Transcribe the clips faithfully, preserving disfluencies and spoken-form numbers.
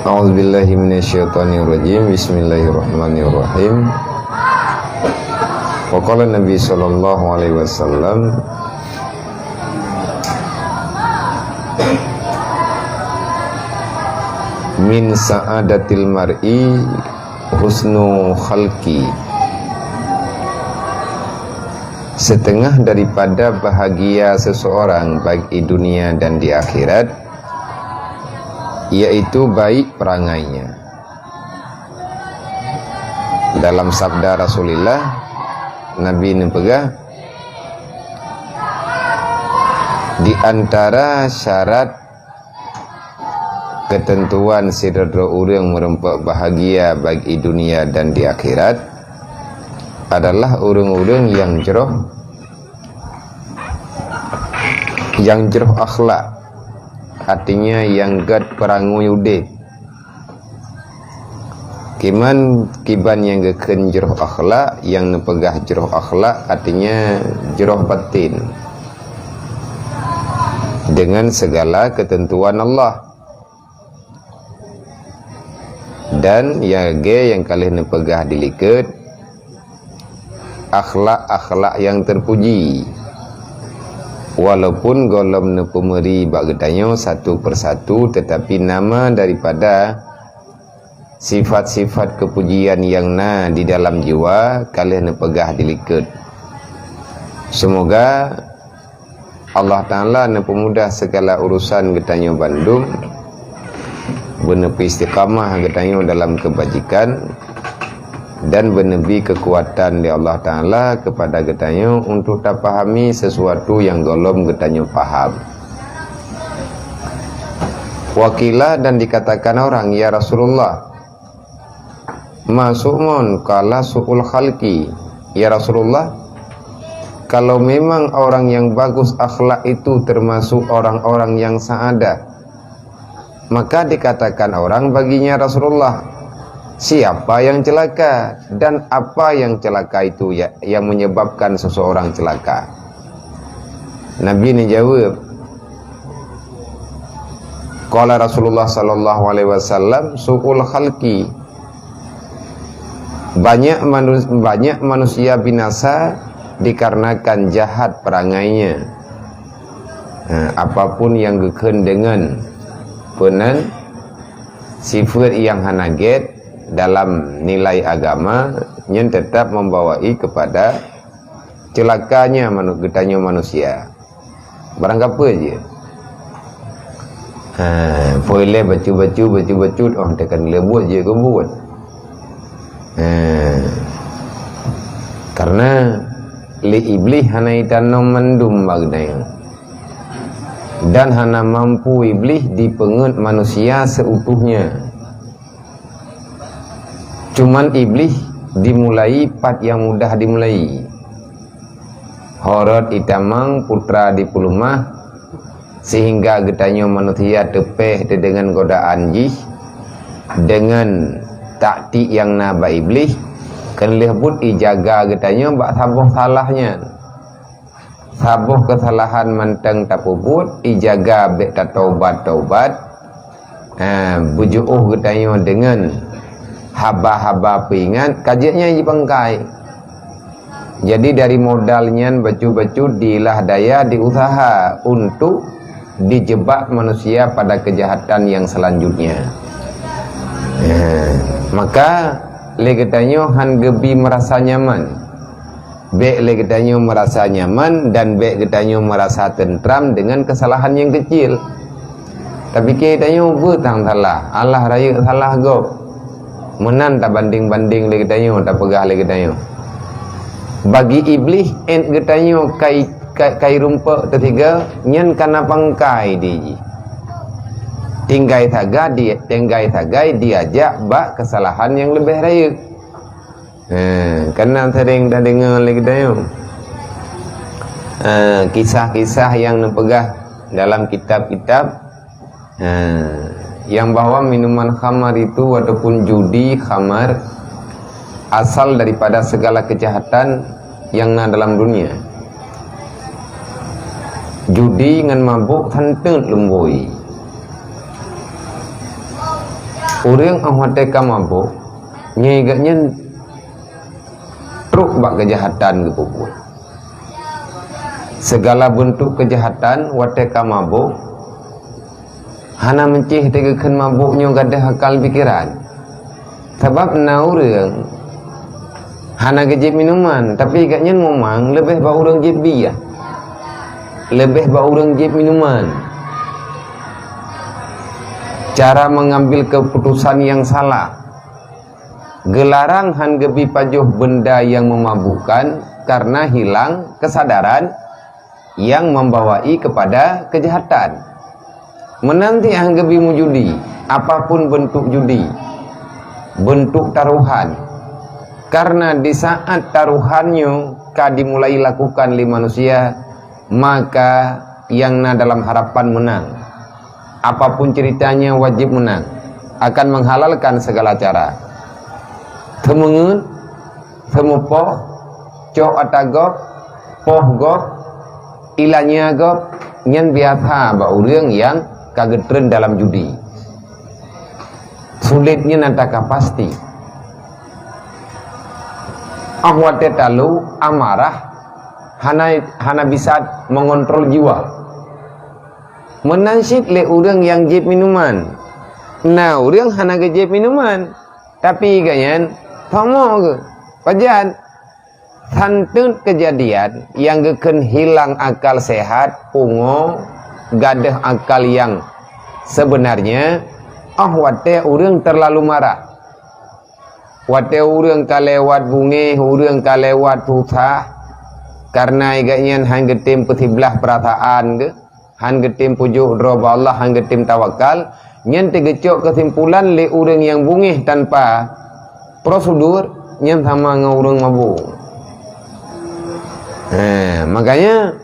A'udzubillahi minasyaitonirrajim. Bismillahirrahmanirrahim. Wa qala Nabi sallallahu alaihi wasallam, "Min sa'adatil mar'i husnu khalqi." Setengah daripada bahagia seseorang baik di dunia dan di akhirat, yaitu baik perangainya. Dalam sabda Rasulullah, Nabi neupeugah, di antara syarat keuteuntuan sidroe-droe ureuëng meureumpok bahagia baik di dunia dan di akhirat adalah ureuëng-ureuëng nyang jroh, nyang jroh akhlak, artinya nyang gét peurangui udeb. Kiban, kiban nyang geukheun jroh akhlak, nyang neupeugah jroh akhlak, artinya jroh batin dengan segala ketentuan Allah. Dan nyang lagée nyang ka lheueh neupeugah di likot, akhlak-akhlak nyang terpuji. Walaupun gohlom neupeumeuri bak geutanyoe satu persatu, tetapi nama daripada sifat-sifat kepujian nyang na di dalam jiwa ka lheueh neupeugah di likot. Semoga Allah Ta'ala neupeumudah segala urusan geutanyoe bandum, beuneupeuistiqamah geutanyoe dalam keubajikan, dan beuneubri keukuatan lé Allah Ta'ala keupada geutanyoe untuk tapahami sesuatu nyang gohlom geutanyoe paham. Wa qila, dan dikatakan orang, "Ya Rasulullah, ma su'mun qala su'ul khalqi?" Ya Rasulullah, kalau memang orang yang bagus akhlak itu termasuk orang-orang yang sa'adah, maka dikatakan orang baginya Rasulullah, "Siapa yang celaka dan apa yang celaka itu ya, yang menyebabkan seseorang celaka?" Nabi neujaweueb, qala Rasulullah sallallahu alaihi wasallam, "Su'ul khalqi." Banyak manus-, banyak manusia binasa dikarenakan jahat perangainya. Ha, apapun nyang geukheun deungon peunan sifat nyang hana gét dalam nilai agama, nyan tetap membawai kepada celakanya manu-, geutanyoe manusia. Barang kapeue jih. Ha, peuilée bacut-bacut, bacut-bacut, oh, tekan lé buet jih keu buet. Ha. Karena lé Iblih hana itanom mandum bak geutanyoe. Dan hana mampu Iblih dipeungeut manusia seutuhnya. Cuman Iblih dimulai pat nyang mudah dimulai. Horot itamong putra dipeulumah, sehingga geutanyoe manusia teupéh teudeungon godaan jih deungon taktik nyang na bak Iblih, keu lheueh buet ijaga geutanyoe bak saboh salah nyan. Saboh keusalahan mantong tapeubuet, ijaga bék tataubat-taubat. Ha, beujiôh geutanyoe deungon haba-haba peuingat, ka jeuet nyan jipangkai. Jadi, dari modal nyan bacut-bacut dilah daya, diusaha untuk dijebak manusia pada kejahatan yang selanjutnya. Ha, maka lé geutanyoe han geubi meurasa nyaman. Bék lé geutanyoe meurasa nyaman dan bék geutanyoe meurasa teuntram deungon keusalahan nyang keucil. Tapike tanyoe beutang salah, Allah rayeuk salah gob. Meunan tabandeng-bandeng lé geutanyoe, tapeugah lé geutanyoe. Bagi Iblih, ét geutanyoe kai, kai, kai rumpok teusiga, nyan kana pangkai di jih. Tinggai sagai di, tinggai sagai diajak bak keusalahan nyang leubeh rayeuk. Ha, kana sering tadeungoe lé geutanyoe. Ha, kisah-kisah nyang neupeugah dalam kitab-kitab, ha, nyang bahwa minuman khamar itu ataupun judi khamar asal daripada segala kejahatan nyang na dalam dunia. Judi ngon mabök santeut lumbôi. Ureuëng óh watée ka mabök, nyan gobnyan trok bak keujahatan geupeubuet. Sigala beuntuk keujahatan watée ka mabök, hana meucéh teugeukheun mabök nyoe gadôh akal pikiran. Sabab na ureuëng hana geujieb minuman, tapi gobnyan mumang leubeh bak ureuëng jieb bie, leubeh bak ureuëng jieb minuman. Cara mengambil keputusan yang salah. Geularang han geubi pajoh benda yang memabukkan karena hilang kesadaran yang membawai kepada kejahatan. Meunan cit han geubi meujudi, apapun bentuk judi, bentuk taruhan. Karena di saat taruhan nyoe ka dimulai lakukan lé manusia, maka yang na dalam harapan menang. Apapun ceritanya wajib menang, akan menghalalkan segala cara. Teumeungeut, teumeupoh, cok ata gob, poh gob, ilanya gob, nyan biasa bak ureuëng nyang ka geutreun dalam judi. Sulet nyan ata ka pasti. Óh watée talo amarah, hana, hana bisa mengontrol jiwa. Meunan cit lé ureuëng nyang jieb minuman. Na ureuëng hana geujieb minuman, tapi gobnyan tomo geuh, pajan. Santeut keujadian nyang geukheun hilang akal sehat, pungo, gadôh akal nyang sebenarnya, óh watée ureuëng terlalu marah. Watée ureuëng ka lewat bungéh, ureuëng ka lewat susah, kareuna gobnyan han geutem peusiblah peurasaan geuh, han geutem pujok droe bak Allah, han geutem tawakal, nyan teugeucok keusimpulan lé ureuëng nyang bungéh tanpa prosedur, nyan sama ngon ureuëng mabök. Ha, makanya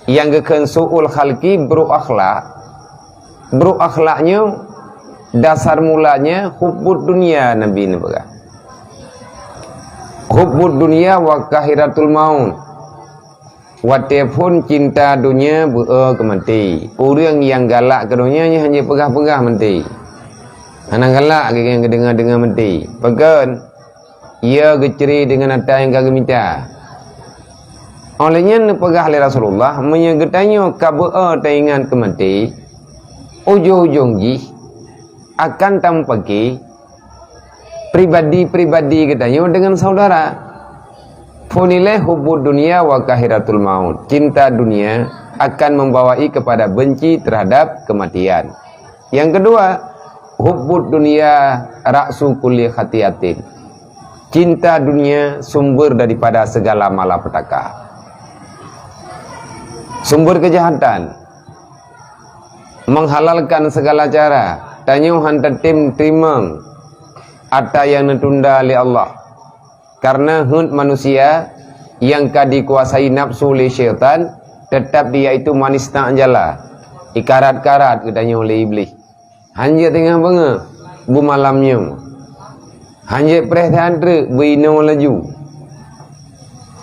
nyang geukheun su'ul khalqi, buruk akhlak. Buruk akhlak nyoe dasar mulanya hubbud dunya, Nabi neupeugah. Hubbud dunya wa karahtul maut. Watée phon cinta donya beu-e keu maté. Ureuëng nyang galak keu donya nyan hana jipeugah-peugah maté. Hana galak keu nyang geudeungoe-deungoe maté. Pakon? Ia geucre deungon ata nyang ka geumita. Óh lheueh nyan neupeugah lé Rasulullah, meunyoe geutanyoe ka beu-e taingat keu maté, ujong-ujong jih akan tameupaké pribadi-pribadi geutanyoe deungon syedara. Phon ilée hubbud dunya wa karahtul maut. Cinta dunia akan membawai kepada benci terhadap kematian. Yang kedua, hubbud dunya ra'su kulli khati'atin. Cinta dunia sumber daripada segala malapetaka. Sumber kejahatan. Menghalalkan segala cara. Tanyoe han tatem teurimong ata nyang neutunda lé Allah. Karena heuet manusia nyang ka dikuasai nafsu lé syaitan, teutap di, yaitu manis ta'jala, ikarat-karat geutanyoe lé Iblih. Hanjeuet teungoh beungoh beumalam nyoe. Hanjeuet preh that treuk beuinoe laju.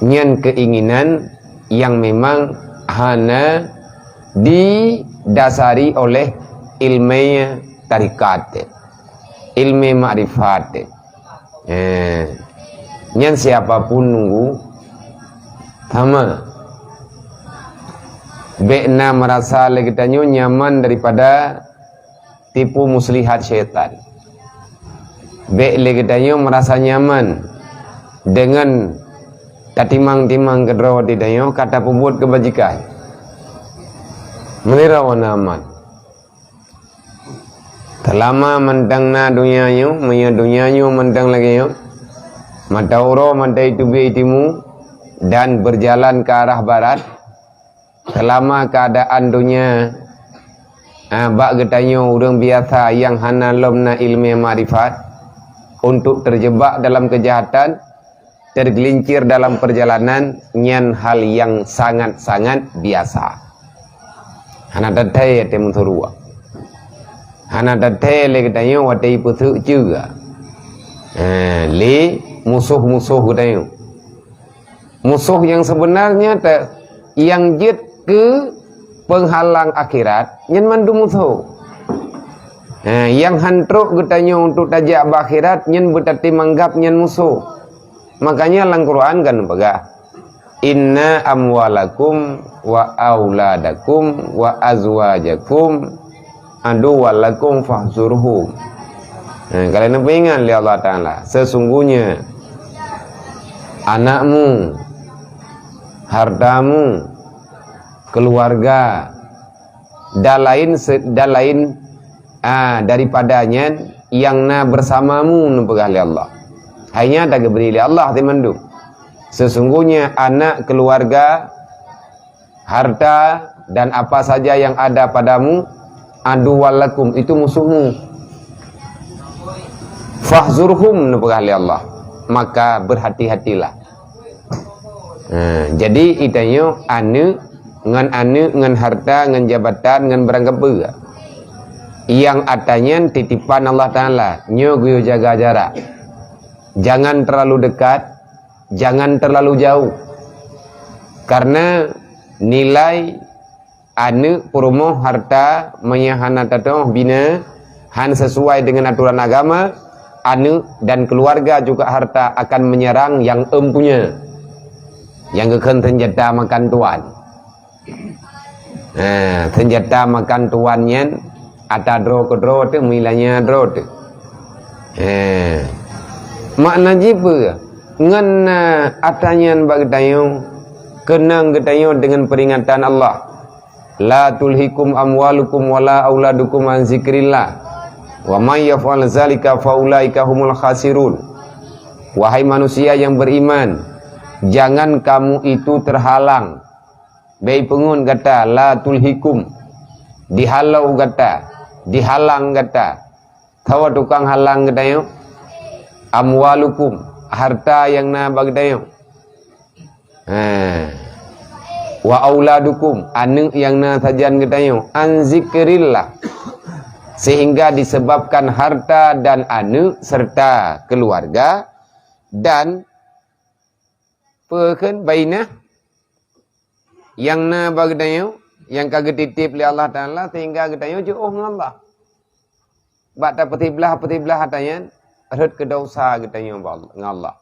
Nyan keinginan nyang memang hana didasari oleh ilmu tarikat, ilmu makrifat. Eh, nyan siapa pun nunggu sama. Bék na merasa lé geutanyoe nyaman daripada tipu muslihat syaitan. Bék lé geutanyoe merasa nyaman deungon tatimang-timang keudroe di tanyoe ka tapeubuet keubajikan. Meunira wana aman. Seulama mantong na donya nyoe, meunyoe donya nyoe mantong lagée nyoe, mata uroe mata iteubiet timu dan berjalan ke arah barat, seulama keadaan donya, ah, bak geutanyoe ureuëng biasa nyang hana lom na ilmu makrifat, untuk terjebak dalam kejahatan, tergelincir dalam perjalanan, nyan hal nyang sangat-sangat biasa. Hana tathée watée meusuruak. Hana tathée lé geutanyoe watée ipeuseuk ceue, eh, lé musoh-musoh geutanyoe. Musoh nyang sebenarnya te-, nyang jeuet keu penghalang akhirat, nyan mandum musoh. Ha, nyang han trok geutanyoe untuk tajak bak akhirat, nyan beutatem anggab nyan musoh. Makanya lam Quran kan peugah, "Inna amwalakum wa auladakum wa azwajakum aduwwal lakum fahzurhum." Ha, kalau neupeuingat lé Allah Taala, sesungguhnya anakmu, hartamu, keluarga, dan lain se-, dan lain, ah, daripada nyan nyang na bersamamu, neupeugah lé Allah. Hai nyan tageubri lé Allah teumandum. Sesungguhnya anak, keluarga, harta, dan apa saja yang ada padamu, aduwwal lakum, itu musuhmu. Fahzurhum, neupeugah lé Allah, maka berhati-hatilah. Ha, jadi, geutanyoe aneuk, ngon aneuk, ngon harta, ngon jabatan, ngon barang kapeue, nyang ata nyan titipan Allah Taala, nyoe geuyue jaga jarak. Jangan terlalu dekat, jangan terlalu jauh. Karena nilai aneuk, peurumoh, harta, meunyo hana tatoh bina, han sesuai dengan aturan agama, aneuk dan keluarga juga harta akan menyerang nyang empunya. Nyang geukheun senjata makan tuan. Ha, senjata makan tuan nyan ata droe keudroe teuh, meulanya droe teuh. Ha. Makna jih peue? Ngon, eh, ata nyan bak geutanyoe, keunong geutanyoe dengan peringatan Allah. "La tulhikum amwalukum wala auladukum an zikrillah. Wa may yaf'al zalika faulaika humul khasirun." Wahai manusia yang beriman, jangan kamu itu terhalang. Bék peungon gata, la tulhikum, dihalau gata, dihalang gata. Saboh tukang halang geutanyoe? Amwalukum, harta nyang na bak geutanyoe. Ha. Wa auladukum, aneuk nyang na sajan geutanyoe, an zikrillah, sehingga disebabkan harta dan aneuk serta keluarga dan peue kheun bainah nyang na bak geutanyoe, nyang ka geutitip lé Allah Taala, sehingga geutanyoe jiôh ngon Allah. Bak tapeusiblah-peusiblah ata nyan, rhot keu desya geutanyoe bak Allah, ngon Allah.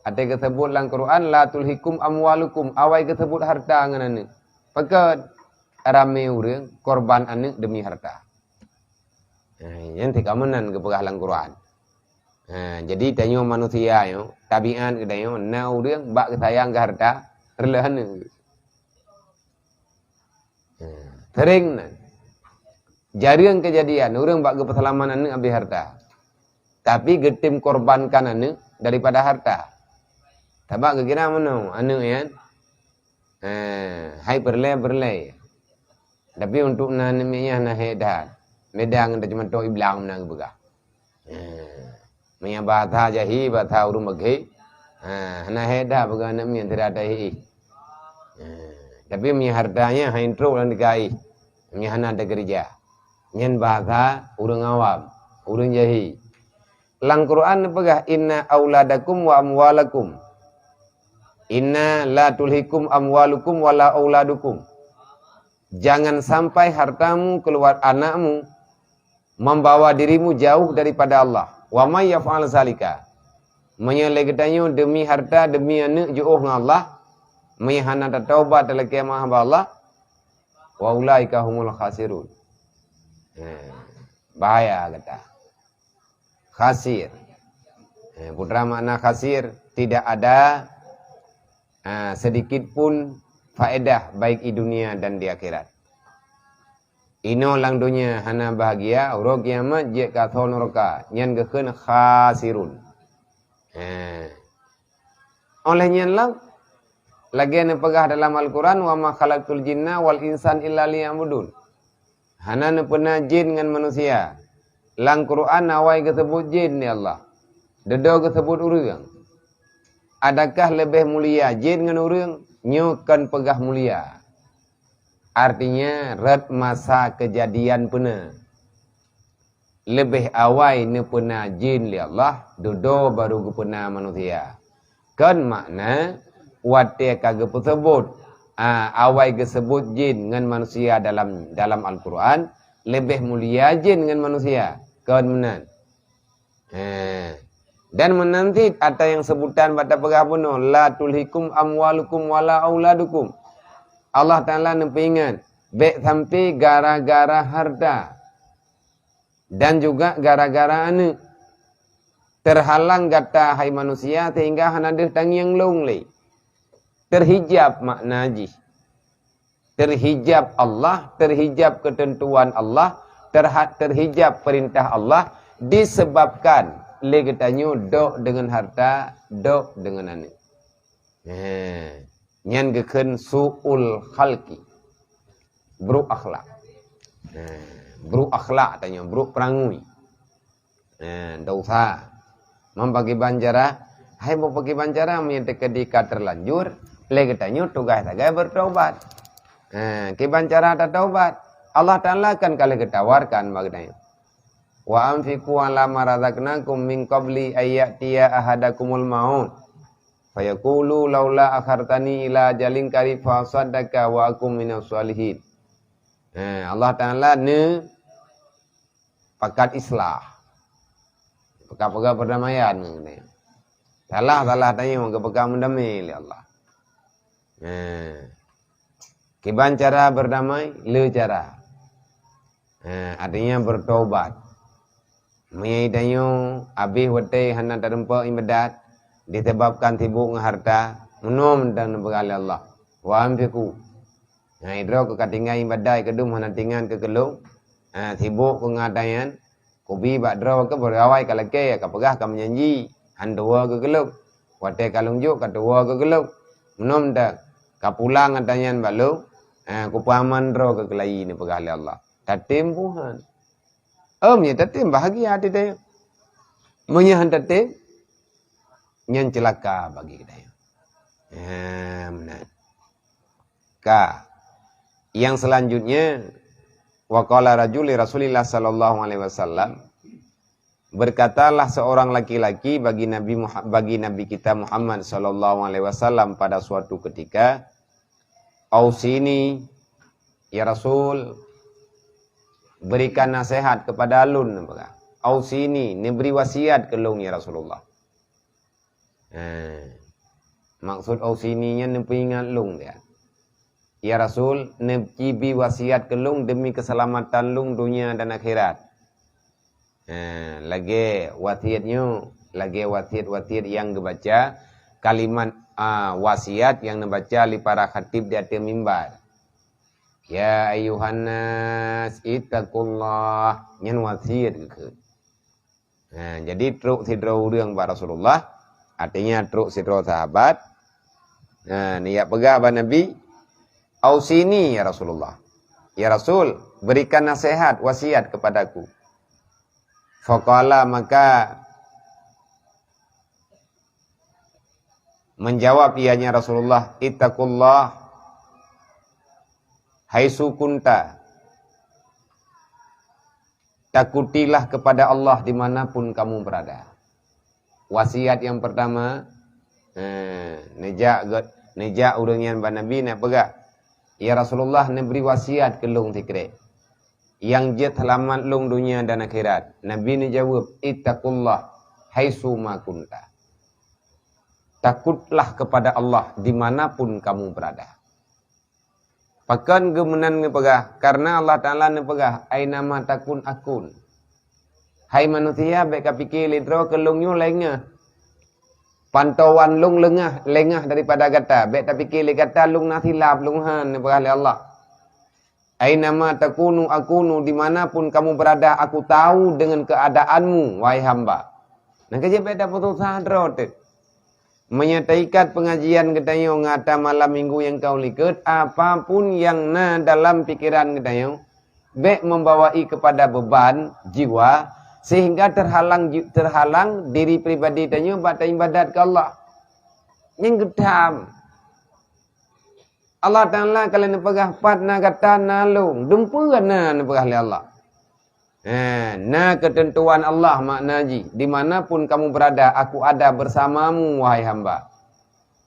Até geuseubut lam Quran, "La tulhikum amwalukum," awai geuseubut harta ngon aneuk. Pakon? Ramé ureuëng korban aneuk demi harta. Ha, nyan tika meunan geupeugah lam Quran. Ha, jadi tanyoe manusia nyoe, tabiat geutanyoe, na ureuëng bak geusayang keu harta, reuloh aneuk. Ha, sering nan. Jareueng keujadian ureuëng bak geupeuseulamat aneuk habéh harta. Tapi geutem korbankan aneuk daripada harta. Sabab geukira meunoe, aneuk nyan, ha, hai peureulée-peureulée. Tapi untuk na aneuk miet nyan hana hék that. Beda ngon teucuma tok iblang meunan geupeugah. Ha. Meunyo bahasa jahi, bahasa ureuëng bagé, ha, hana hék that peugah aneuk miet sira tahi. Ha. Tapi meunyo harta nyan hai trok lam teuka, meunyo hana teukeureuja. Nyan bahasa ureuëng awam, ureuëng jahi. Lam Quran neupeugah, "Inna auladakum wa amwalakum. Inna la tulhikum amwalukum wala auladukum." Jangan sampai hartamu, keluar anakmu, membawa dirimu jauh daripada Allah. "Wa may yaf'al zalika." Meunyo lé geutanyoe demi harta, demi aneuk jiôh ngon Allah, meunyo hana tataubat talakée meu'ah bak Allah, "Wa ulaika humul khasirun." Ha, bahaya gata. Khasir. Ha, peue makna khasir? Tidak ada, ha, sedikit pun faedah baik di dunia dan di akhirat. Inoe lam donya hana bahagia, uroe kiamat jeuet keu asoe nuraka, nyan geukheun khasirun. Ha. Óh lheueh nyan lom, lagée neupeugah dalam Al-Quran, "Wa ma khalaqtul jinna wal insan illa liya'budun." Hana neupeuna jin ngon manusia. Lam Quran awai geuseubut jin lé Allah. Dudoe geuseubut ureuëng. Adakah leubeh mulia jin ngon ureuëng? Nyoe kon peugah mulia. Artinya, rot masa keujadian peuna. Leubeh awai neupeuna jin lé Allah, dudoe barô geupeuna manusia. Kon makna, watée ka geupeuseubut, a, awai geuseubut jin ngon manusia dalam, dalam Al-Quran, leubeh mulia jén ngon manusia. Kon meunan. He. Dan meunan cit ata nyang seubutan bak tapeugah bunoe, "La tulhikum amwalukum wala auladukum." Allah Taala neupeuingat, bék sampai gara-gara harta dan juga gara-gara aneuëk terhalang gata, hai manusia, sehingga hana deuh tangieng lôn lé. Terhijab makna jih. Terhijab Allah, terhijab ketentuan Allah, terha-, terhijab perintah Allah, disebabkan lé geutanyoe dok deungon harta, dok deungon aneuëk. He, nyan geukheun su'ul khalqi. Brok akhlak. He, brok akhlak tanyoe, brok peurangui. Eh, dosa. Meupakiban cara, hai meupakiban cara meunyoe teukeudi ka terlanjur, lé geutanyoe tugaih sagai bertobat. Eh, kiban cara tataubat? Allah Taala kan ka lheueh geutawarkan bak geutanyoe. "Wa anfiqu ala ma razaqnakum min qabli ay ya'tiya ahadakumul maut. Fayaqulu laula akhartani ila ajalin qarib fa asaddaqa wa akum minas shalihin." Eh, Allah Taala ne pakat islah. Pakat peugah perdamaian ngon geutanyoe. Salah-salah tanyoe geupeugah meudamai lé Allah. Nah, kiban cara berdamai? Le cara. Nah, artinya bertobat. Meunyoe tanyoe abéh watée hana tarumpok iébadat, disebabkan sibuk ngon harta, meunoe mantong neupeugah lé Allah, "Wa anfiqu." Nah, idroe keu ka tinggai iébadat keudum hana tingan keu keulong, ha, sibok keu ngon harta nyan, kubi bak droe keu beugawai ka lakée, ka peugah ka meujanji, han tuwoe keu keulong. Watée ka lôn jok ka tuwoe keu keulong. Meunoe mantong, ka pulang harta nyan bak lôn, ha, kupeuaman droe keu keulayi neupeugah lé Allah. Tatem buhan. Em, nyan tatem bahagia hati tanyoe. Meunyoe han tatem, nyan ceulaka bagi geutanyoe. Ha, meunan. Ka. Yang selanjutnya, wa qala rajul li Rasulillah sallallahu alaihi wasallam, berkatalah seorang laki-laki bagi Nabi Muha-, bagi Nabi kita Muhammad sallallahu alaihi wasallam pada suatu ketika, "Ausini, ya Rasul, berikan nasihat kepada lôn," neupeugah. "Ausini, neubri wasiat keu lôn, ya Rasulullah." Eh, maksud ausini nyan neupeuingat lôn dia. "Ya Rasul, neucibi wasiat keu lôn demi keuseulamatan lôn donya dan akhirat." Eh, lagée wasiat nyoe, lagée wasiat-wasiat nyang geubaca, kalimat, a, wasiat nyang neubaca lé para khatib di ateueh mimbar. "Ya ayyuhan nas, ittaqullah." Nyan wasiat geukheun. Nah, jadi trok sidroe ureuëng bak Rasulullah, artinya trok sidroe sahabat. Nah, neujak peugah bak Nabi, "Ausini ya Rasulullah." "Ya Rasul, berikan nasihat, wasiat kepadaku." Faqala, maka menjawab ianya Rasulullah, "Ittaqullah haitsu kunta." Takutilah kepada Allah di mana pun kamu berada. Wasiat yang pertama, eh, neujak gét-, neujak ureuëng nyan bak Nabi neupeugah, "Ya Rasulullah, neubri wasiat keu lôn sikrek. Nyang jeuet seulamat lôn donya dan akhirat." Nabi neujaweueb, "Ittaqullah haitsu ma kunta." Takutlah kepada Allah di mana pun kamu berada. Pakon geumeunan neupeugah? Karena Allah Taala neupeugah, "Aina ma takun akun." Hai manusia, bék kapike lé droe keu lôn nyoe lengah. Pantauan lôn lengah, lengah daripada gata. Bék tapike lé gata lôn na silap, lôn han, neupeugah lé Allah. "Aina ma takunu akunu," di mana pun kamu berada, aku tahu dengan keadaanmu, wahai hamba. Nyang keujeuet bék tapeususah droe teuh. Meunyoe taikat pengajian geutanyoe ngon ata malam minggu nyang ka u likot, apapun nyang na dalam pikeran geutanyoe, bék membawai kepada beban jiwa, sehingga terhalang ji-, terhalang diri pribadi tanyoe bak taibadat keu Allah. Nyang geutam. Allah Taala ka lheueh neupeugah, "Pat na gata na lôn." Dumpeue na neupeugah lé Allah. Eh, na keuteuntuan Allah makna jih, "Di mana pun kamu berada, aku ada bersamamu, wahai hamba."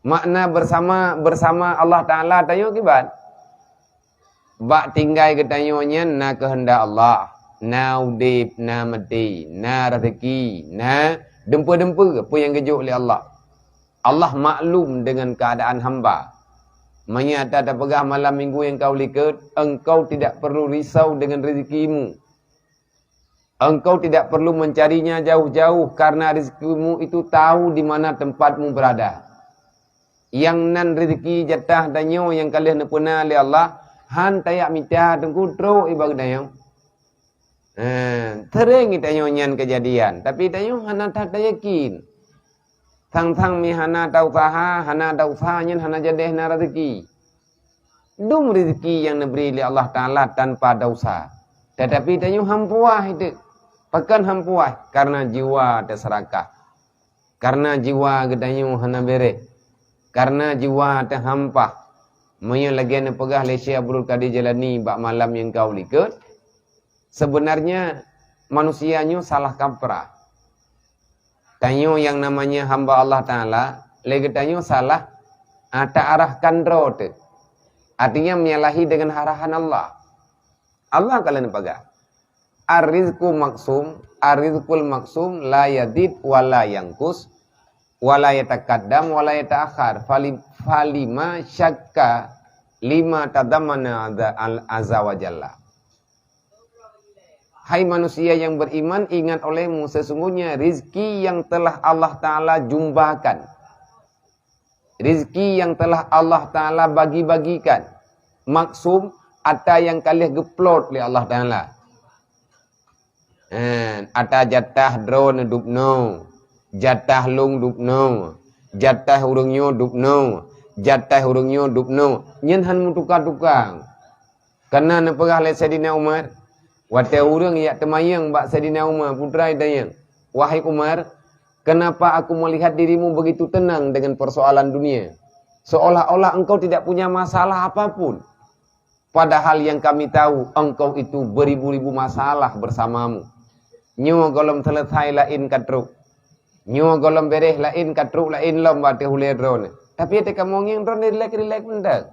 Makna bersama, bersama Allah Taala tanyoe kiban? Bak tinggai geutanyoe nyan na keuheundak Allah, na udeb, na maté, na raseuki, na dumpeue-dumpeue peue nyang geujok lé Allah. Allah maklum dengan keadaan hamba. Meunyoe ata tapeugah malam minggu nyang ka u likot, engkau tidak perlu risau dengan rezekimu. Engkau tidak perlu mencarinya jauh-jauh, karena rezekimu itu tahu di mana tempatmu berada. Nyang nan rezeki jatah tanyoe nyang ka lheueh neupeuna lé Allah, han tajak mita teungku trok iba geutanyoe. Eh, sering tanyoe nyan kejadian, tapi tanyoe hana that tayakin. Sang-sang mi hana tausaha, hana tausaha nyan hana jadeh na rezeki. Dum rezeki nyang neubri lé Allah Taala tanpa dosa. Tetapi tanyoe han puas itu. Pakon han puas? Karena jiwa teuserakah. Karena jiwa geutanyoe hana bereh. Karena jiwa teuhampah. Meunyoe lagée neupeugah lé Syekh Abdul Qadir Jailani bak malam nyang ka u likot, sebenarnya manusia nyoe salah kaprah. Tanyoe nyang namanya hamba Allah Taala, lé geutanyoe salah, ah, ta arahkan droe teuh. Artinya menyalahi dengan arahan Allah. Allah ka lheueh neupeugah, "Ar-rizqu maqsum, ar-rizqul maqsum la yazid wa la yanqus, wa la yataqaddam wa la yata'akhkhar. Fali-, falima syakka lima tadammana azza, al-, azza wa jalla." Hai manusia yang beriman, ingat olehmu sesungguhnya rizki yang telah Allah Taala jumbakan, rizki yang telah Allah Taala bagi-bagikan, maksum ata nyang ka lheueh geuplot lé Allah Taala. Eh, ata jatah droeneuh dubnoe, jatah lôn dubnoe, jatah ureuëng nyoe dubnoe, jatah ureuëng nyoe dubnoe. Nyan han meutuka-tuka. Kana neupeugah lé Saidina Umar, watée ureuëng jak teumayang bak Saidina Umar, putra tanyong, "Wahai Umar, kenapa aku melihat dirimu begitu tenang dengan persoalan dunia? Seolah-olah engkau tidak punya masalah apapun. Padahal yang kami tahu, engkau itu beribu-ribu masalah bersamamu. Nyoe gohlom selesai laén ka trok. Nyoe gohlom bereh laén ka trok laén lom bak ateueh ulée droeneuh. Tapi ateueh kamoe ngieng droeneuh rilek-rilek mantong.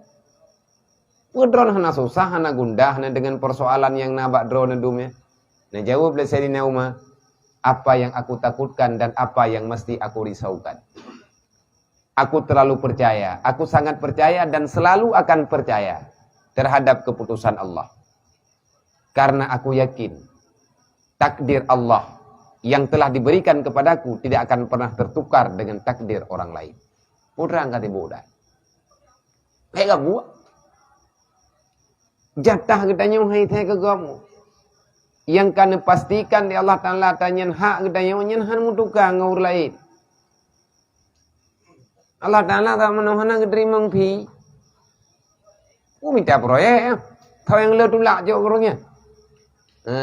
Peue droeneuh hana susah, hana gundah na dengan persoalan nyang na bak droeneuh dum nyan?" Neujaweueb lé Saidina Umar, "Apa yang aku takutkan dan apa yang mesti aku risaukan. Aku terlalu percaya, aku sangat percaya dan selalu akan percaya terhadap keputusan Allah. Karena aku yakin takdir Allah yang telah diberikan kepadaku tidak akan pernah tertukar dengan takdir orang lain." Putra angkat ibu dah. Baik, Abu. Jatah geutanyoe hai thée keu gob. Nyang ka neupastikan di Allah Taala tanyan hak geutanyoe nyan han meutuka ngon ureuëng laén. Allah Taala tak meunoe hana geuteurimong phi. Ku mita proyek, ya. Tho nyang le tulak jok ureuëng nyan. Ha.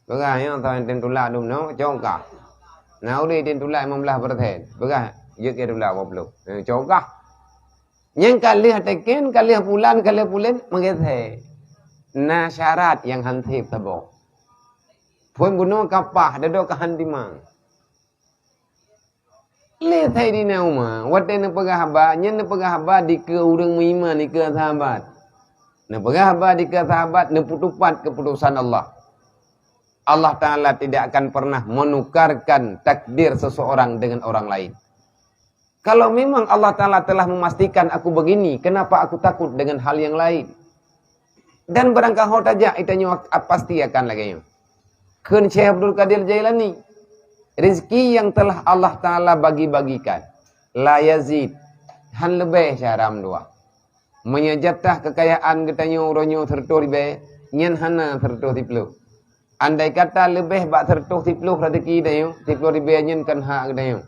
Peugah nyoe tho nyang tem tulak dum nyoe, cok kah. Na udeb tem tulak lima belas persen. Peugah jeuet keu tulak dua puluh. Eh, cok kah. Nyang ka lheueh teken, ka lheueh bulan, ka lheueh pulen, meugeusé. Na syarat nyang han sép saboh. Phon bunoe ka paih, dadok ka han timang. Lé Saidina Umar, watée neupeugah haba, nyan neupeugah haba dikeue ureuëng meuiman, dikeue sahabat. Neupeugah haba dikeue sahabat, neupeutupat keuputosan Allah. Allah Taala tidak akan pernah menukarkan takdir seseorang dengan orang lain. Kalau memang Allah Taala telah memastikan aku begini, kenapa aku takut dengan hal yang lain? Dan barangkaho tajak, itanyoe ak-, pasti akan lagée nyoe. Kheun Syekh Abdul Qadir Jailani, "Rezeki yang telah Allah Taala bagi-bagikan, la yazid, han leubeh syara meudoá. Meunyoe jatah keukayaan geutanyoe uroe nyoe seureutôh ribée, nyan hana seureutôh siplôh. Andai kata leubeh bak seureutôh siplôh rezeki tanyoe, siplôh ribée nyan kon hak geutanyoe."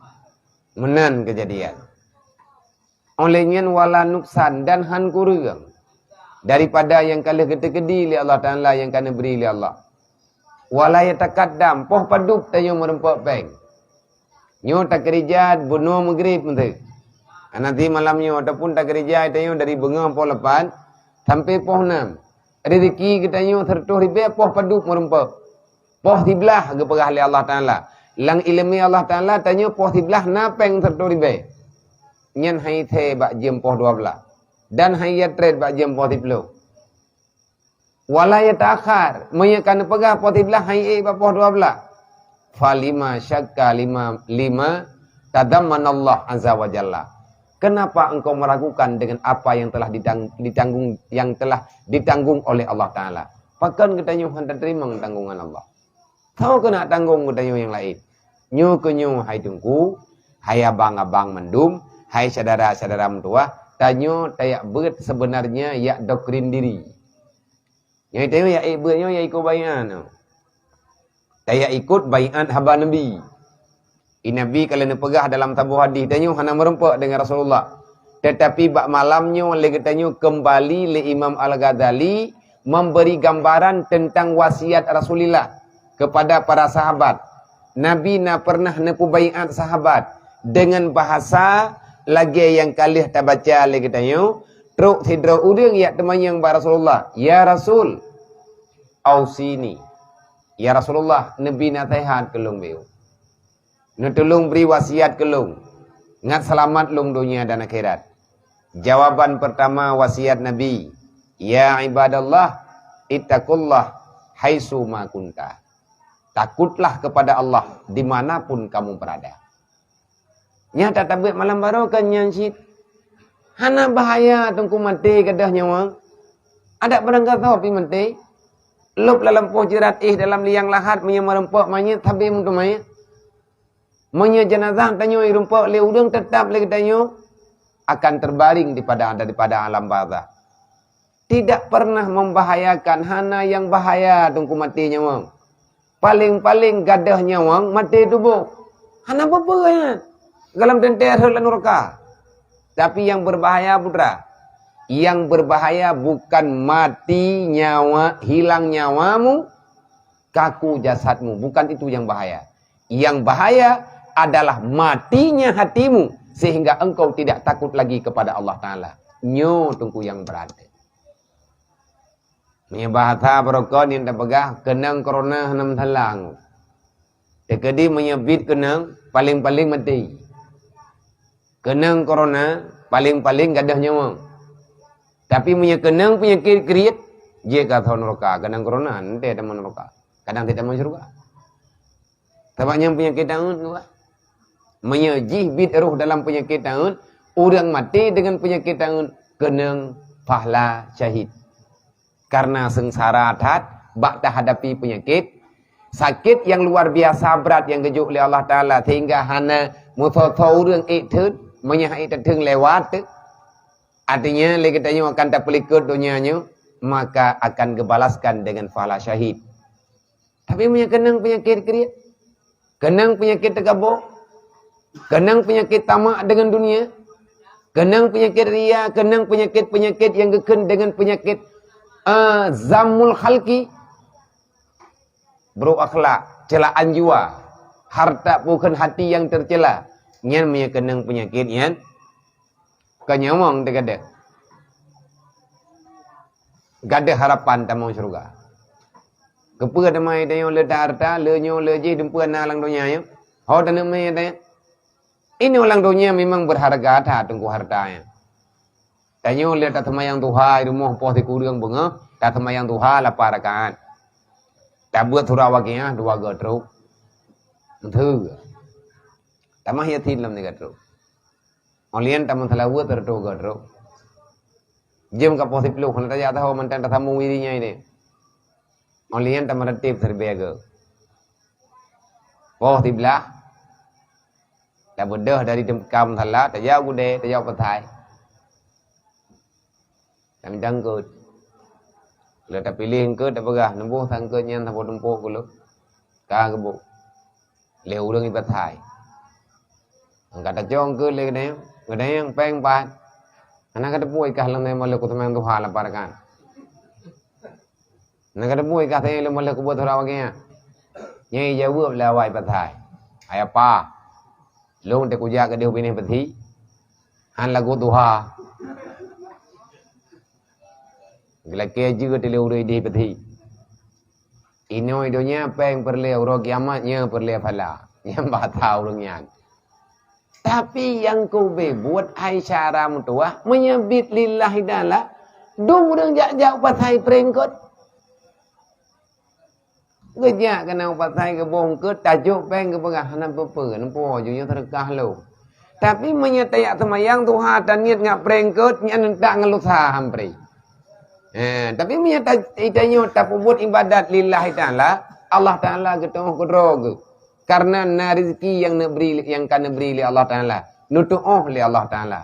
Meunan keujadian. Oleh nyan wala nuksan dan han kureueng daripada nyang ka lheueh geuteukeudi lé Allah Taala nyang ka neubri lé Allah. Wala yatakaddam, poh padub tanyoe meurumpok péng. Nyoe takeurija bunoe meugrib meuteuk. Nanti malam nyoe ataupun takeurija tanyoe dari beungoh poh lapan sampai poh nam. Rezeki geutanyoe seureutôh ribée poh padub meurumpok. Poh siblaih geupeugah lé Allah Taala. Lam iéleumé Allah Taala tanyoe poh siblaih na péng seureutôh ribée. Nyan han ithée bak jeuem poh dua blaih. Dan han iyatrét bak jeuem poh siplôh. Wala yata'akhkhar, meunyoe ka neupeugah poh siblaih han ék bak poh dua blaih. Falima syakka lima, lima tadammanallah azza wa jalla. Kenapa engkau meragukan dengan apa yang telah ditang-, ditanggung, yang telah ditanggung oleh Allah Taala? Pakon geutanyoe hana teurimong tanggungan Allah? Soe keuneuk tanggong geutanyoe nyang laén? Nyoe keuh nyoe, hai Teungku, hai abang-abang mandum, hai syedara-syedara meutuwah, tanyoe tajak beuet seubeunarnya jak doktrin diri. Nyoe tanyoe jak ék beuet nyoe jak ikot baiát nyoe. Tajak ikot baiát haba Nabi. I Nabi ka lheueh neupeugah dalam saboh hadih, tanyoe hana meurumpok deungon Rasulullah. Teutapi bak malam nyoe lé geutanyoe keumbali lé Imam Al-Ghazali memberi gambaran teuntang wasiat Rasulillah kepada para sahabat. Nabi na peureunah neupeubaiát sahabat deungon bahasa lagée nyang ka lheueh tabaca lé geutanyoe, trok sidroe ureuëng jak teumanyong bak Rasulullah, "Ya Rasul, ausini." "Ya Rasulullah, neubi naseuhat keu lôn beu. Neutulông bri wasiat keu lôn, ngat seulamat lôn donya dan akhirat." Jawaban peurtama wasiat Nabi, "Ya ibadallah, ittaqullah haitsu ma kunta." Takutlah kepada Allah di mana pun kamu berada. Nyan that tabeuet malam baroe kan nyan cit. Hana bahaya Teungku maté gadôh nyawöng. Adak barang gasoe pih maté. Lôb lam lampôh jeurat éh dalam liang lahat meunyoe meurumpok manyét sabe meuteumé. Meunyoe jeunazah tanyoe jirumpok lé ureuëng, teutap lé geutanyoe akan terbaring di pada, daripada alam barzakh. Tidak pernah membahayakan, hana nyang bahaya Teungku maté nyawöng. Paleng-paleng gadôh nyawöng maté tuboh. Hana peue-peue nyan. Gohlom teuntée rhot lam nuraka. Tapi yang berbahaya, putra, yang berbahaya bukan mati nyawa, hilang nyawamu, kaku jasadmu. Bukan itu yang bahaya. Yang bahaya adalah matinya hatimu sehingga engkau tidak takut lagi kepada Allah Taala. Nyoe Teungku nyang berat. Meunyoe bahasa barokon nyang tapeugah, keunong corona hana meusalah. Teukeudi meunyoe biet keunong, paleng-paleng maté. Keunong corona, paleng-paleng gadôh nyawöng. Tapi meunyoe keunong peunyakét kriet, jeuet gasoe nuraka, keunong corona, teuntée tamong nuraka. Kadang teutamong syeuruga. Sabab nyan peunyakét taun, Tuan. Meunyoe jih biet roh dalam peunyakét taun, ureuëng maté deungon peunyakét taun keunong pahala syahid. Karena seungsara that bak tahadapi peunyakét, sakét nyang luar biasa brat nyang geujok lé Allah Taala sehingga hana meusoe-soe ureuëng ék theun, meunyoe han ék tatheun lewat teuk. Artinya, lé geutanyoe akan tapeulikot donya nyoe, maka akan geubalaskan deungon pahala syahid. Tapi meunyoe keunong peunyakét kriet, keunong peunyakét teugaboh, keunong peunyakét tamak deungon dunia, keunong peunyakét ria, keunong peunyakét-peunyakét nyang geukheun deungon peunyakét, ah, zammul khalqi, buruk akhlak, ceulaan jiwa, hareuta, bukon hati nyang teucela, nyan meunyoe keunong peunyakét nyan, ka nyawöng teugadôh. Gadôh harapan tamong syeuruga. Keupeue teuma tanyoe le that hareuta, le nyoe le jih dumpeue na lam donya nyoe? Ho taneuk mé tanyoe? Inoe lam donya memang beurharga that Teungku hareuta nyan. Tanyoe le taseumayang duha di rumoh poh sikureueng beungoh, taseumayang duha lapan rakaat. Tabeuet surah Waqiah dua goe trok. Enteuk. Tamah Yasin lom tiga trok. Óh lheueh nyan tamong seulaweuet reutôh goe trok. Jeuem ka poh siplôh, hana tajak saho mantong tasambong wirid nyan ideh. Óh lheueh nyan tameureuteb siribèe goe. Poh siblaih, tabeudôh dari tem-, ka musala, tajak u keudè, tajak u pasai. Tamita eungkôt. Lheueh tapiléh eungkôt, tapeugah, "Neuboh sa eungkôt nyan saboh tumpôk keu lôn." Ka geuboh. Lé ureuëng ipat hai. Ka tacok eungkôt lé geutanyoe, geutanyoe péng pat. Hana kateupeue kah lôn nyan, malèe kuseumayang duha lapan rakaat. Hana kateupeue kah lôn malèe kubuet surah Waqiah. Nyan ijaweueb lé awak ipat hai. Hai apa? Lôn teuh kujak keudeh u binéh peuthi. Han lagot duha. Geulakée jeuet lé ureuëng ideh peuthi. Inoe donya péng peureulée, uroe kiamat nyoe peureulée pahala. Nyan bahasa ureuëng nyan. Tapi nyang keubeue buet hai syara meutuwah, meunyoe biet lillahi taala, dum ureuëng jak-jak u pasai pré eungkôt. Geujak keunan u pasai geuboh eungkôt, tajok péng geupeugah, "Hana peue-peue, neupo ju nyoe seudeukah lôn." Tapi meunyoe tajak seumayang tuha taniet ngat preh eungkôt, nyan tak ngon lusa han preh. Eh, tapi meunyoe ta-, tanyoe tapeubuet ibadat lillahi ta'ala, Allah Ta'ala geutuoh keudroe geuh. Karena na rezeki nyang neubri, nyang ka neubri lé Allah Ta'ala, neutuoh lé Allah Ta'ala.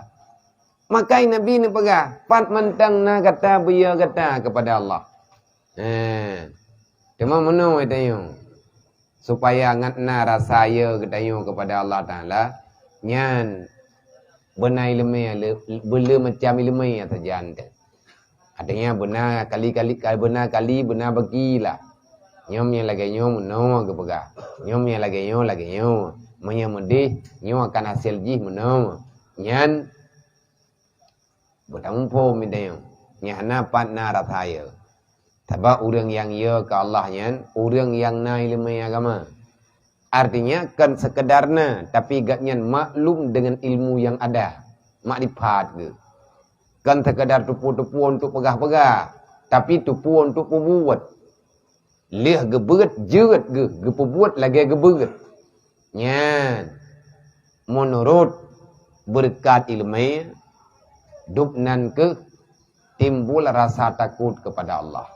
Makai Nabi neupeugah, "Pat mantong na gata beuyo gata keupada Allah." Eh, teuma meunoe tanyoe, supaya ngat na rasa yo geutanyoe keupada Allah Ta'ala, nyan beuna ileumé le-, beule macam ileumé sajan teuh. Artinya beuna kali-kali, beuna kali, beuna bagi lah. Nyoe nyang lagée nyoe meunoe geupeugah. Nyoe nyang lagée nyoe, lagée nyoe. Meunyoe meudeh, nyoe akan hasé jih meunoe. Nyan beutamuphom tanyoe. Nyan hana pat na rasa yo. Sabab ureuëng nyang yo keu Allah nyan, ureuëng nyang na ileumé agama. Artinya, kon sekedar na, tapi gobnyan maklum dengan ilmu yang ada, makrifat geuh. Kon sekedar tupu-tupu untuk peugah-peugah, tapi tupu untuk peubuet. Lheueh geubeuet, jeuet geuh, geupeubuet lagée geubeuet. Nyan, meunurot beureukat ileumé, dub nan keuh timbul rasa takot keupada Allah.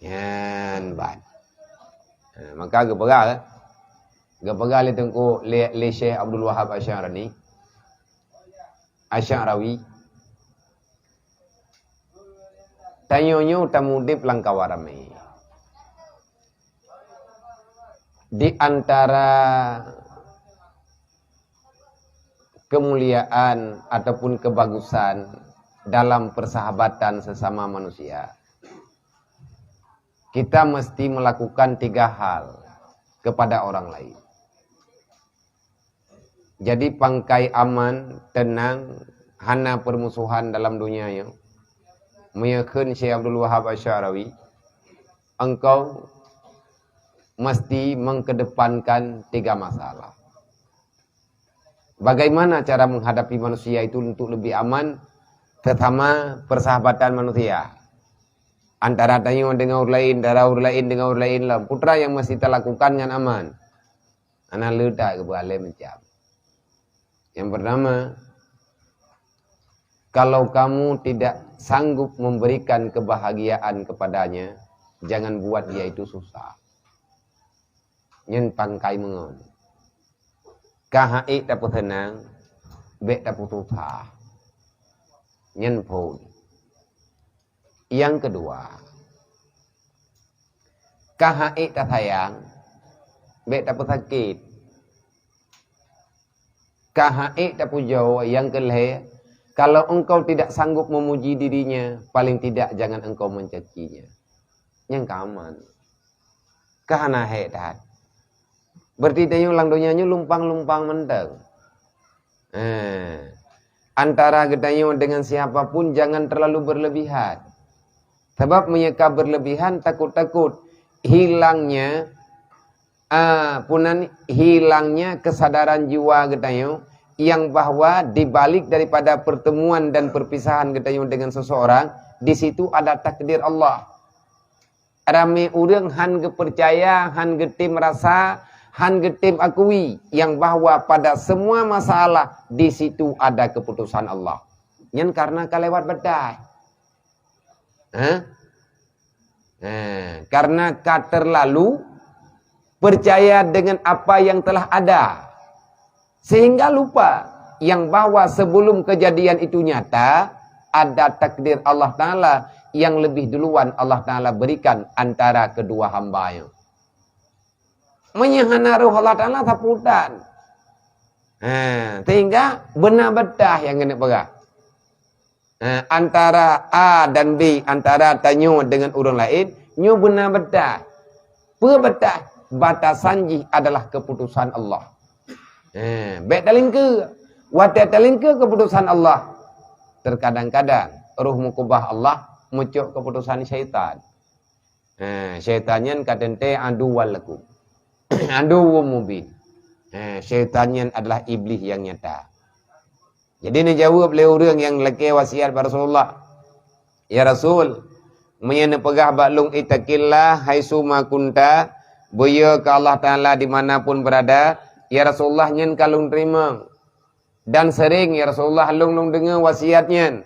Nyan ban. Ha, maka geupeugah, geupeugah lé Teungku, lé, lé Syekh Abdul Wahab Asy'arani, Asy'arawi, "Tanyoe nyoe tamudeb lam kawan ramé. Di antara kemuliaan ataupun kebagusan dalam persahabatan sesama manusia, kita mesti melakukan tiga hal kepada orang lain." Jadi pangkai aman, teunang, hana peurmusohan dalam donya nyoe. Meunyoe kheun Syekh Abdul Wahab Asy'arawi, engkau mesti mengkedepankan tiga masalah. Bagaimana cara menghadapi manusia itu untuk lebih aman, terutama persahabatan manusia? Antara tanyoe dengan ureuëng laén, antara ureuëng laén dengan ureuëng laén lah. Putra yang mesti talakukan ngon aman. Hana le that geupeugah lé macam. Yang pertama, kalau kamu tidak sanggup memberikan kebahagiaan kepadanya, jangan buat dia itu susah. Nyan pangkai meungon. Ka han ék tapeuseunang, bék tapeususah. Nyan phon. Nyang keudua, ka han ék tasayang, bék tapeusakét. Ka han ék tapujoe, nyang keu lhée, kalau engkau tidak sanggup memuji dirinya, paling tidak jangan engkau mencacinya. Nyang ka aman. Ka hana hék that. Berarti tanyoe lam donya nyoe lumpang-lumpang mantong. Eh, antara geutanyoe dengan siapa pun jangan terlalu berlebihan. Sabab meunyoe ka berlebihan, takot-takot hilangnya, ah, punan hilangnya kesadaran jiwa geutanyoe yang bahwa di balik daripada pertemuan dan perpisahan geutanyoe dengan seseorang, di situ ada takdir Allah. Ramé ureuëng han geupeucaya, han geutem rasa, han geutem akui nyang bahwa pada semua masalah di situ ada keputusan Allah. Nyan karena ka lewat batas. Hah? Nah, karena ka terlalu percaya dengan apa yang telah ada. Sehingga lupa yang bahwa sebelum kejadian itu nyata, ada takdir Allah Ta'ala yang lebih duluan Allah Ta'ala berikan antara kedua hamba nyoe. Meunyoe hana roh Allah Ta'ala, sapeue urusan. Ha, sehingga beuna batas nyang keuneuk peugah. Ha, antara A dan B, antara tanyoe dengan ureuëng laén, nyoe beuna batas. Peue batas? Batasan jih adalah keputusan Allah. Ha, bék talingkeue. Watée talingkeue keputusan Allah, terkadang-kadang roh meukeubah Allah meucok keputusan syaitan. Ha, syaitan nyan ka teuntée aduwwal lakum. Aduwwum mubin. Ha, syaitan nyan adalah iblih nyang nyata. Jadi neujaweueb lé ureuëng nyang lakée wasiat bak Rasulullah, "Ya Rasul, meunyoe neupeugah bak lôn, 'Ittaqillah haitsu ma kunta, Beuyo keu Allah Taala di mana pun beurada, ya Rasulullah, nyan ka lôn teurimong. Dan seuring, ya Rasulullah, lôn, lôn deungoe wasiat nyan.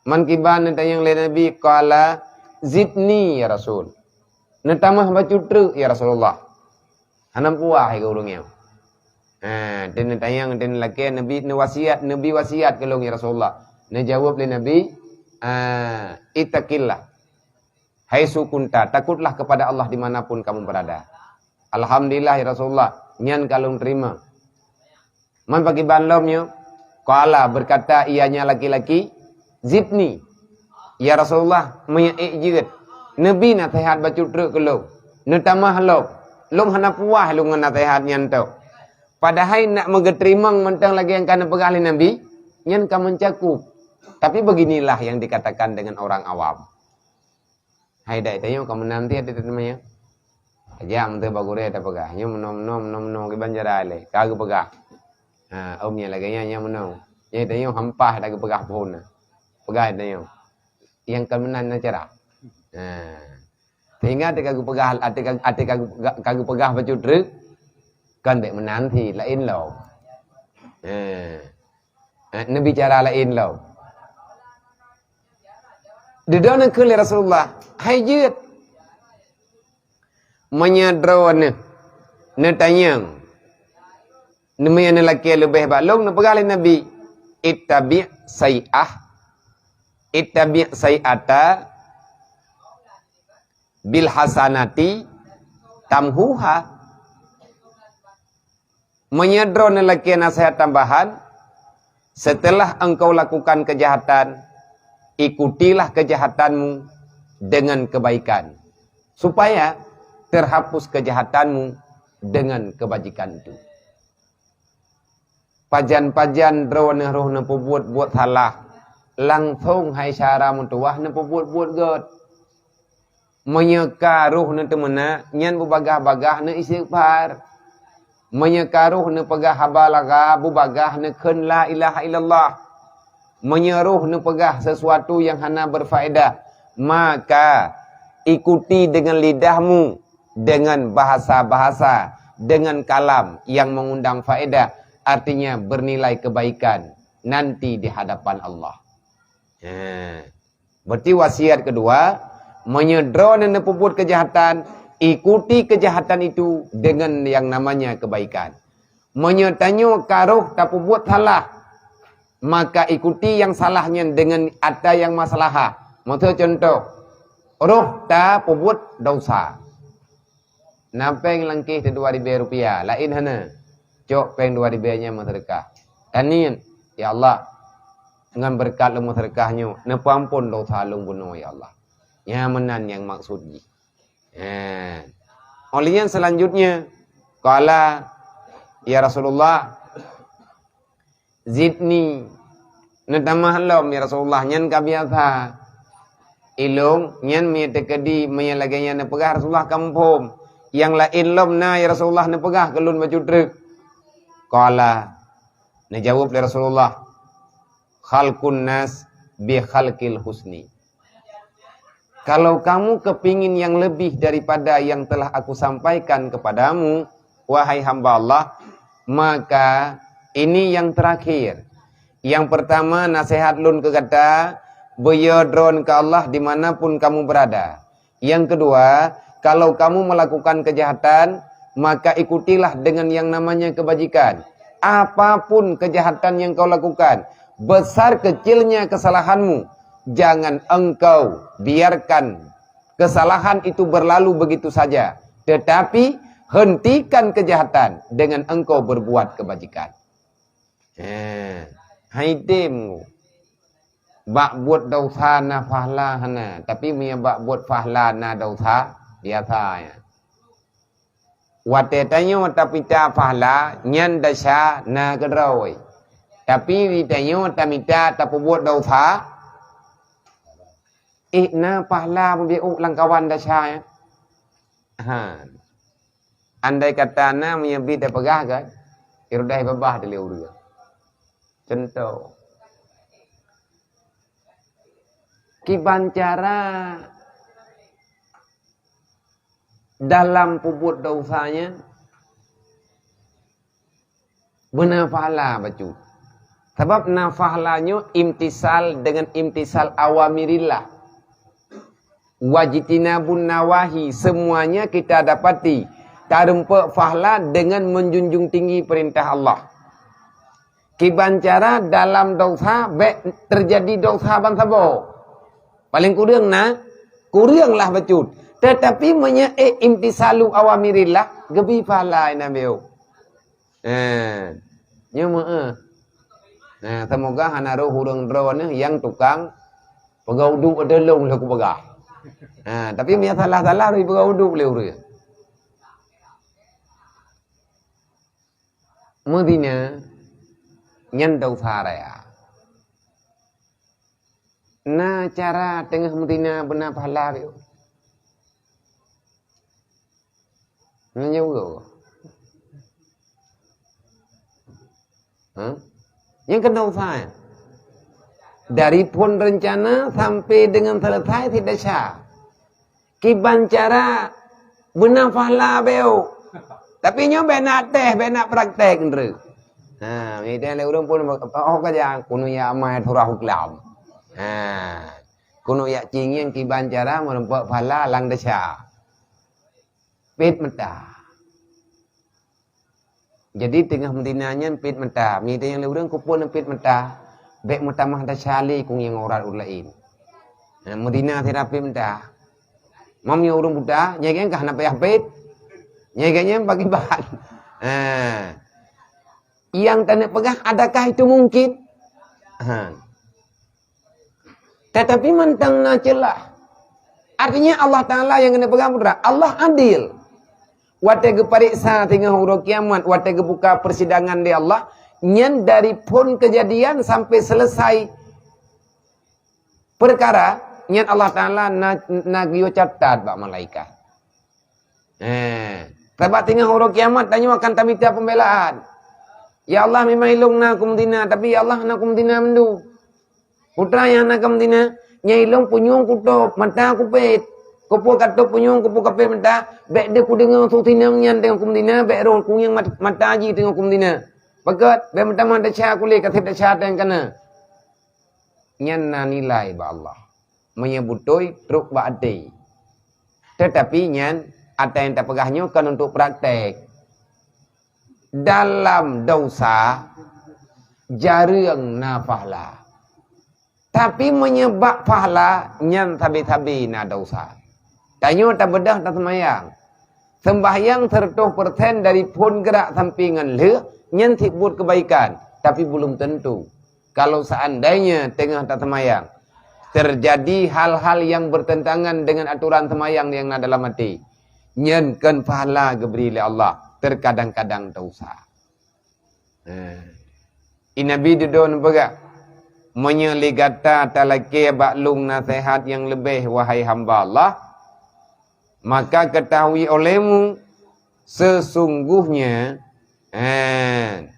Man kiban neutanyong lé Nabi, qala, "Zidni, ya Rasul." Neutamah bacut treuk, ya Rasulullah. Hana puah keu ureuëng nyoe. Ha, neutanyong, neulakée, Nabi neuwasiat, Nabi wasiat keu lôn, ya Rasulullah. Neujaweueb lé Nabi, ah, "Ittaqillah. Haitsu kunta, takutlah kepada Allah di mana pun kamu berada." Alhamdulillah, ya Rasulullah, nyan ka lôn teurimong. Man pakiban lom nyoe? Qala, berkata ianya laki-laki, "Zidni." Ya Rasulullah, meunyoe ék jeuet, neubi naseuhat bacut treuk keu lôn. Neutamah lom. Lôn hana puah lôn ngon naseuhat nyan tok. Padahai nak meugeuteurimong mantong lagée nyang ka neupeugah lé Nabi, nyan ka meucakup. Tapi beginilah yang dikatakan dengan orang awam. Hai dai tanyoe ka meunan ti ati teumanyong. Aja meuteubak gurée tapeugah, nyoe meunoe, meunoe, meunoe, meunoe, kiban cara lé. Ka geupeugah. Ha, om nyang lagée nyan, nyan meunoe. Nyang tanyoe hampah dak geupeugah phon na. Peugah tanyoe. Nyang ka meunan na cara. Ha. Sehingga ati ka geupeugah, ati ka, ati ka, ka geupeugah bacut treuk, kan bék meunan ti, laén lom. Ha. Eh, neubicara laén lom. Dudoe neukheun lé Rasulullah, "Hai jeuet." Meunyoe droeneuh neutanyong, neumeuneulakée leubeh bak lôn, neupeugah lé Nabi, "Ittabi' sai'ah, ittabi' sai'ata bil hasanati tamhuha." Meunyoe droeneuh lakée naseuhat tambahan, "Setelah engkau lakukan kejahatan, ikutilah kejahatanmu dengan kebaikan, supaya terhapus kejahatanmu dengan kebajikan itu." Pajan-pajan droeneuh roh neupeubuet buet salah, langsong hai syara meutuwah neupeubuet buet gét. Meunyoe ka roh neuteumeunak, nyan beubagah-bagah neuistighfar. Meunyoe ka roh neupeugah haba lara, beubagah neukheun la ilaha illallah. Meunyoe roh neupeugah sesuatu nyang hana berfaedah, maka ikuti dengan lidahmu, dengan bahasa-bahasa, dengan kalam yang mengundang faedah, artinya bernilai kebaikan nanti di hadapan Allah. Ha. Berarti wasiat kedua, meunyoe droeneuh neupeubuet kejahatan, ikuti kejahatan itu dengan yang namanya kebaikan. Meunyoe tanyoe ka roh tapeubuet salah, maka ikuti nyang salah nyan dengan ata nyang maslahah. Meuseue cuntoh, roh tapeubuet desya. Na péng lam kéh teuh dua ribée rupiah, laén hana. Cok péng dua ribée nyan meuseudeukah. Taniet, "Ya Allah, ngon beureukat lôn meuseudeukah nyoe, neupeuamphon desya lôn bunoe, ya Allah." Nyan meunan nyang maksud jih. Ha. Óh lheueh nyan seulanjutnya, qala, "Ya Rasulullah, zidni, neutamah lom, ya Rasulullah, nyan ka biasa." Ilong nyan meunyoe teukeudi, meunyoe lagée nyan neupeugah, Rasulullah ka muphom. Nyang laén lom na, ya Rasulullah, neupeugah keu lôn bacut treuk. Qala, neujaweueb lé Rasulullah, "Khalqun nas bi khalqil husni." Kalau kamu kepingin yang lebih daripada yang telah aku sampaikan kepadamu, wahai hamba Allah, maka ini yang terakhir. Yang pertama, nasihat lôn keu gata, beuyo droen keu Allah di mana pun kamu berada. Yang kedua, kalau kamu melakukan kejahatan, maka ikutilah dengan yang namanya kebajikan. Apapun kejahatan yang kau lakukan, besar kecilnya kesalahanmu, jangan engkau biarkan kesalahan itu berlalu begitu saja, tetapi hentikan kejahatan dengan engkau berbuat kebajikan. Eh, hai tem. Bak buet desya na pahala hana, tapi meunyoe bak buet pahala na desya, biasa nyan. Watée tanyoe tapita pahala, nyan desya na keudroe. Tapi di tanyoe tamita tapeubuet desya, éh, na pahala mubiôh lam kawan desya nyan. Ha. Andai kata na meunyoe bi tapeugah kan, irudah babah teuh lé ureuëng. Contoh. Kiban cara Dalam peubuet desya nyan beuna pahala bacut. Sabab na pahala nyoe imtisal deungon imtisal awamirillah. Wajtinabun nawahi, semuanya kita dapati tarumpok pahala deungon menjunjung tinggi perintah Allah. Kiban cara dalam desya bék teujadi desya bansaboh. Paléng kureueng na, kureueng lah bacut. Teutapi meunyoe ék imtisalu awamirillah, geubi pahala inan beu. Eh, nyoe meu'ah. Nah, semoga hana roh ureuëng droeneuh nyang tukang peugah uduk ateueh lôn lheueh kupeugah. Ha, tapi meunyoe salah-salah roh peugah uduk lé ureuëng. Meuzina nyan desya raya. Na cara teungoh meuzina beuna pahala piôh? Nyan jaweueb. Hah? Nyang keunoe sa. Dari phon rencana sampai dengan selesai sit desya. Kiban cara beuna pahala beu. Tapi nyoe bék na tes, bék na praktek ndre. Ha, ngitai lé ureuëng phon, oh ka jak keunoe jak amai surah uklam. Ha. Keunoe jak cingieng kiban cara meurumpok pahala lam desya. Pet meuta. Jadi teungoh meuzina nyan pet meuta. Meunyoe tanyong lé ureuëng keupeue pet meuta, bék meutamah desya lé keu nyang urat ureuëng laén. Ha, meuzina sira pet meuta. Meunyoe ureuëng buta, nyang ka hana payah pet. Nyang nyan pakriban. Ha. Nyang taneuk peugah, adakah itu mungkin? Ha. Tetapi mantong na celah. Artinya Allah Taala nyang keuneuk peugah putra, Allah adil. Watée geupareksa teungoh uroe kiamat, watée geubuka persidangan di Allah, nyan dari phon kejadian sampai selesai perkara, nyan Allah Taala na, na geuyue catat bak malaikat. Eh, sabab teungoh uroe kiamat tanyoe akan tamita pembelaan. Ya Allah, memang ilong na kumeuzina, tapi ya Allah na kumeuzina mandum. Putra nyang na kumeuzina, nyang ilong punyueng kutôb, mata kupet. Keupeue katôb punyueng, keupeue kapet mata, bék deuh kudeungoe su sinong nyan teungoh kumeuzina, bék roh kunyueng mat-, mata jih teungoh kumeuzina. Pakot, bék meutamah desya kulét, kaseb desya teuh kana. Nyan na nilai bak Allah. Meunyoe beutôi trok bak até. Teutapi nyan ata nyang tapeugah nyoe kon untuk praktek. Dalam desya jareueng na pahala. Tapi meunyoe bak pahala nyan sabe-sabe na desya. Tanyoe tabeudoh taseumayang. Seumbahyang seratus persen dari phon geurak sampai ngon lheueh nyan sit buet keubaikan, tapi belum tentu. Kalau seandainya teungoh taseumayang terjadi hal-hal yang bertentangan dengan aturan seumayang nyang na dalam até, nyan kon pahala geubri lé Allah, terkadang-kadang desya. Eh. I Nabi dudoe neupeugah, "Meunyoe lé gata talakée bak lôn naseuhat nyang leubeh, wahai hamba Allah, maka ketahui olehmu, sesungguhnya," eh,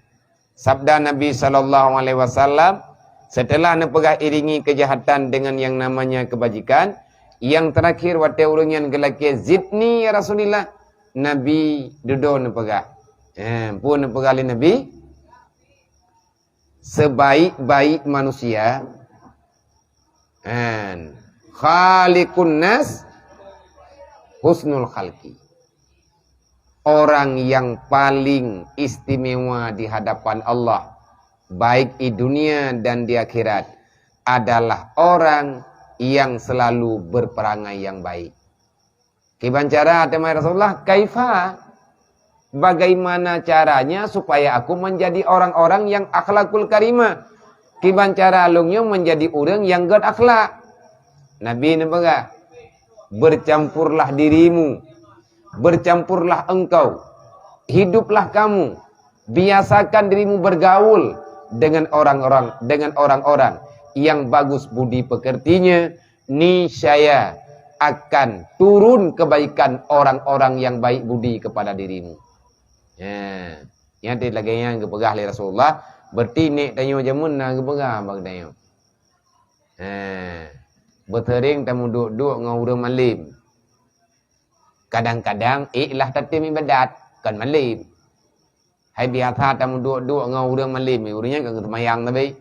sabda Nabi sallallahu alaihi wasallam, setelah neupeugah iringi kejahatan dengan yang namanya kebajikan, yang terakhir watée ureuëng nyan geulakée, "Zidni ya Rasulillah," Nabi dudoe neupeugah. Eh, peue neupeugah lé Nabi? Sebaik-baik manusia, eh, khaliqun nas husnul khalqi. Orang yang paling istimewa di hadapan Allah, baik di dunia dan di akhirat, adalah orang yang selalu berperangai yang baik. Kiban cara, teuma Rasulullah, "Kaifa? Bagaimana caranya supaya aku menjadi orang-orang yang akhlakul karimah? Kiban cara lôn nyoe menjadi ureuëng nyang gét akhlak?" Nabi neupeugah, "Bercampurlah dirimu, bercampurlah engkau, hiduplah kamu, biasakan dirimu bergaul dengan orang-orang, dengan orang-orang yang bagus budi pekertinya, niscaya akan turun kebaikan orang-orang yang baik budi kepada dirimu." Ya. Nyan lagée nyang geupeugah lé Rasulullah, berarti nek tanyoe jameun na geupeugah bak tanyoe. Ha. Beuteuring tameuduek-duek ngon ureuëng malem. Kadang-kadang ék lah tatém iébadat, kon malém. Hai biasa tameuduek-duek ngon ureuëng malém, ureuëng nyan ka geuseumayang sabe.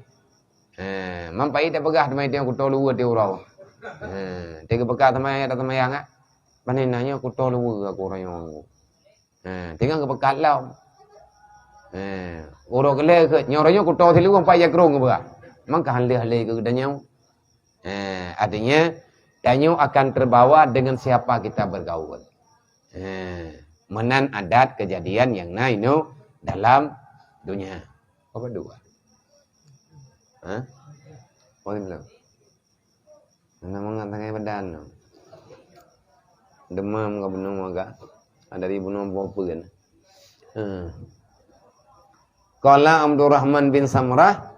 Ha, man payah tapeugah teuma itu kuto luweue ti uroe. Ha, teuka peugah teuma ya teuma yang ah. Pane nanya kuto luweue aku rayong aku. Ha, tinggal geupeugah lom. Ha, uroe keulhèe keu nyoe rayong kuto siluweue payah krong geupeugah. Mangka han lheueh lé keu geutanyoe. Ha, artinya tanyoe akan terbawa dengan siapa kita bergaul. Ha, meunan adat kejadian nyang na inoe dalam dunia. Apa dua? Ha? Oh, ini belum. Hana mangat tangai badan. Demam ka bunoe meuga. Dari bunoe boh peue kan. Ha. Qala Abdurrahman bin Samrah,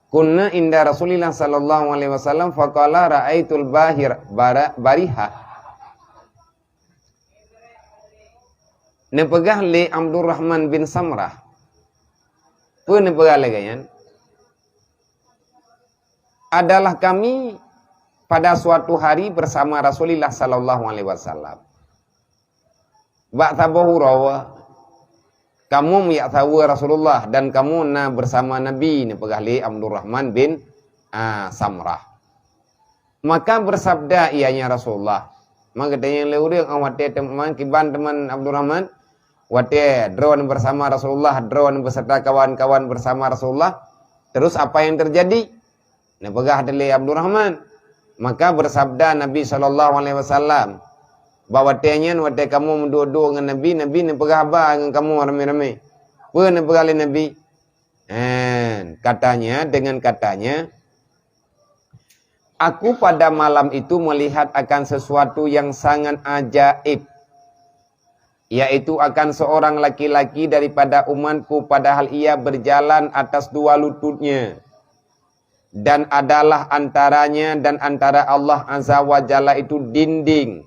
"Kunna inda Rasulillah sallallahu alaihi wasallam faqala ra'aitul bahir bara-, bariha." Neupeugah lé Abdurrahman bin Samrah. Peue neupeugah lagée nyan? Adalah kami pada suatu hari bersama Rasulullah sallallahu alaihi wasallam. Bak saboh uroe, kamoe meuyak saweue Rasulullah dan kamoe na bersama Nabi, neupeugah lé Abdurrahman bin, a, Samrah. Maka bersabda ianya Rasulullah, maka tanyong lé ureuëng, ah, watée teuma kiban teuma Abdurrahman, watée droe bersama Rasulullah, droe beserta kawan-kawan bersama Rasulullah, terus apa yang terjadi? Neupeugah lé Abdurrahman. Maka bersabda Nabi sallallahu alaihi wasallam, bak watée nyan, watée kamoe meuduek-duek ngon Nabi, Nabi neupeugah haba ngon kamoe ramé-ramé. Peue neupeugah lé Nabi? Hen, katanya, dengan katanya, "Aku pada malam itu melihat akan sesuatu yang sangat ajaib, yaitu akan seorang laki-laki daripada umatku, padahal ia berjalan atas dua lututnya, dan adalah antaranya dan antara Allah Azza wa Jalla itu dinding.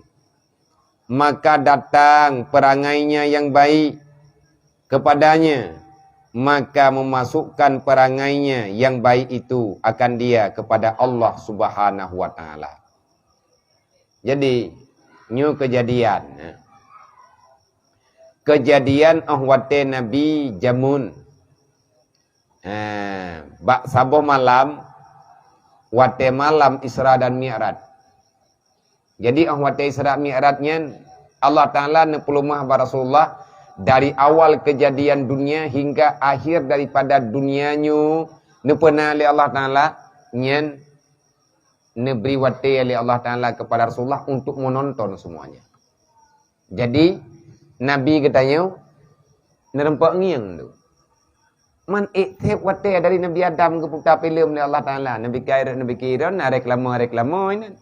Maka datang perangainya yang baik kepadanya, maka memasukkan perangainya yang baik itu akan dia kepada Allah Subhanahu wa Taala." Jadi, nyoe kejadian, ya. Kejadian óh watée Nabi jameun. Ha, bak saboh malam, watée malam Isra dan Mi'raj. Jadi, óh watée Isra Mi'raj nyan, Allah Taala neupeuleumah bak Rasulullah dari awal kejadian dunia hingga akhir daripada dunia nyoe neupeuna lé Allah Taala, nyan neubri watée lé Allah Taala kepada Rasulullah untuk menonton semuanya. Jadi, Nabi geutanyoe neureumpok ngieng tu. Man ék seb watée dari Nabi Adam geuputa filem lé Allah Taala, Nabi Khair, Nabi Kiron, na reklame-reklame inan.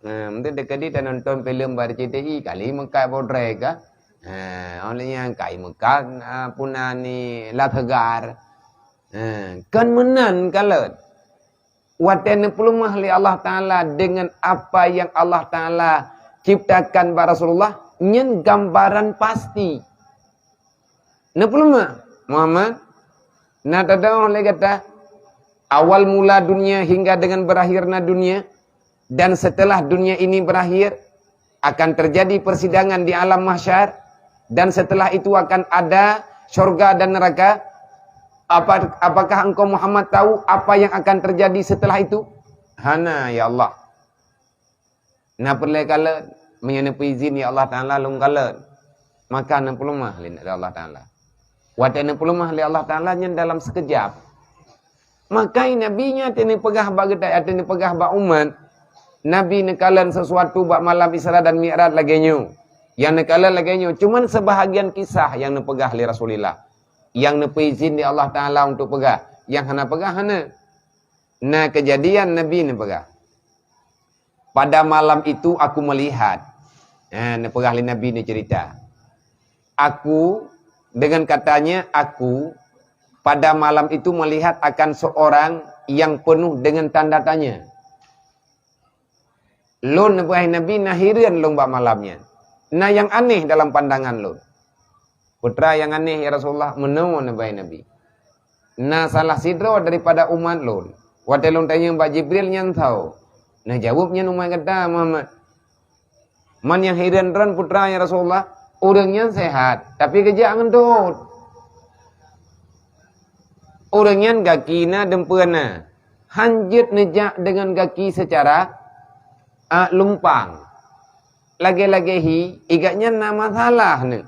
Nah, meuteuk deukadi tanonton filem bak R C T I, kali meukat bodré ka. Ha, oleh nyan kai meukat, ah, puna ni la segar. Ha, kan meunan kalon. Watée neupeuleumah lé Allah Taala dengan apa yang Allah Taala ciptakan bak Rasulullah, nyan gambaran pasti. Neupeuleumah, Muhammad, na tadong lé gata awal mula dunia hingga dengan berakhirnya dunia, dan setelah dunia ini berakhir, akan terjadi persidangan di alam mahsyar, dan setelah itu akan ada syurga dan neraka. Apa, apakah engkau Muhammad tahu apa yang akan terjadi setelah itu? Hana, ya Allah. Na peureulée kalon, meunyoe neupeuizin ya Allah Taala lôn kalon, maka neupeuleumah lé Allah Taala. Watée neupeuleumah lé Allah Taala nyan dalam sekejap. Maka Nabi nyan ateueh neupeugah bak geutanyoe, ateueh neupeugah bak umat, Nabi neukalon sesuatu bak malam Isra dan Mi'raj lagée nyoe. Nyang neukalon lagée nyoe, cuman sebahagian kisah nyang neupeugah lé Rasulullah. Nyang neupeuizin lé Allah Taala untuk peugah, nyang hana peugah hana. Na keujadian Nabi neupeugah, "Pada malam itu aku melihat." Ha, neupeugah lé Nabi neucerita. "Aku," dengan katanya aku, "pada malam itu melihat akan seorang yang penuh dengan tanda tanya." Lôn neupeugah Nabi na hireuen lôn bak malam nyan. Na nyang aneh dalam pandangan lôn. Peue nyang aneh, ya Rasulullah, meunoe neupeugah Nabi. Na salah sidroe daripada umat lôn. Watée lôn tanyong bak Jibril nyan tho. Na jaweueb nyan umat gata, Muhammad. Man nyang hireuen droen putra, ya Rasulullah, ureuëng nyan sehat, tapi geujak ngon teuôt. Ureuëng nyan gaki na, deumpeue na, hanjeuet neujak deungon gaki seucara, a, lumpang. Lagée-lagée hi, i gobnyan na masalah nyoe.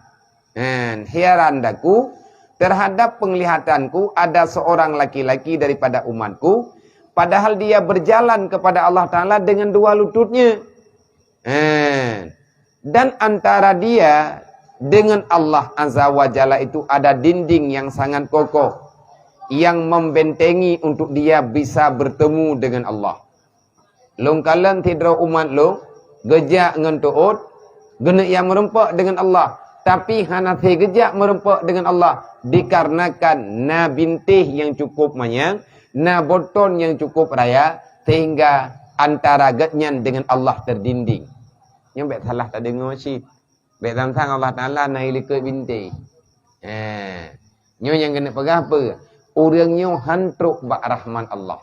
Hen, hiaran daku terhadap penglihatanku ada seorang laki-laki daripada umatku, padahal dia berjalan kepada Allah Taala dengan dua lututnya. Hen. Dan antara dia dengan Allah Azza wa Jalla itu ada dinding yang sangat kokoh yang membentengi untuk dia bisa bertemu dengan Allah. Lôn kalon sidroe umat lôn geujak ngon teuôt, geuneuk jak meurumpok deungon Allah, tapi hana sé geujak meurumpok deungon Allah dikarenakan na bintéh nyang cukup manyang, na beuton nyang cukup raya, sehingga antara gobnyan deungon Allah terdinding. Nyoe bék salah tadeungoe cit. Bék sang-sang Allah Taala na ilikot bintéh. Eh, nyoe nyang keuneuk peugah peue? Ureuëng nyoe han trok bak rahmat Allah.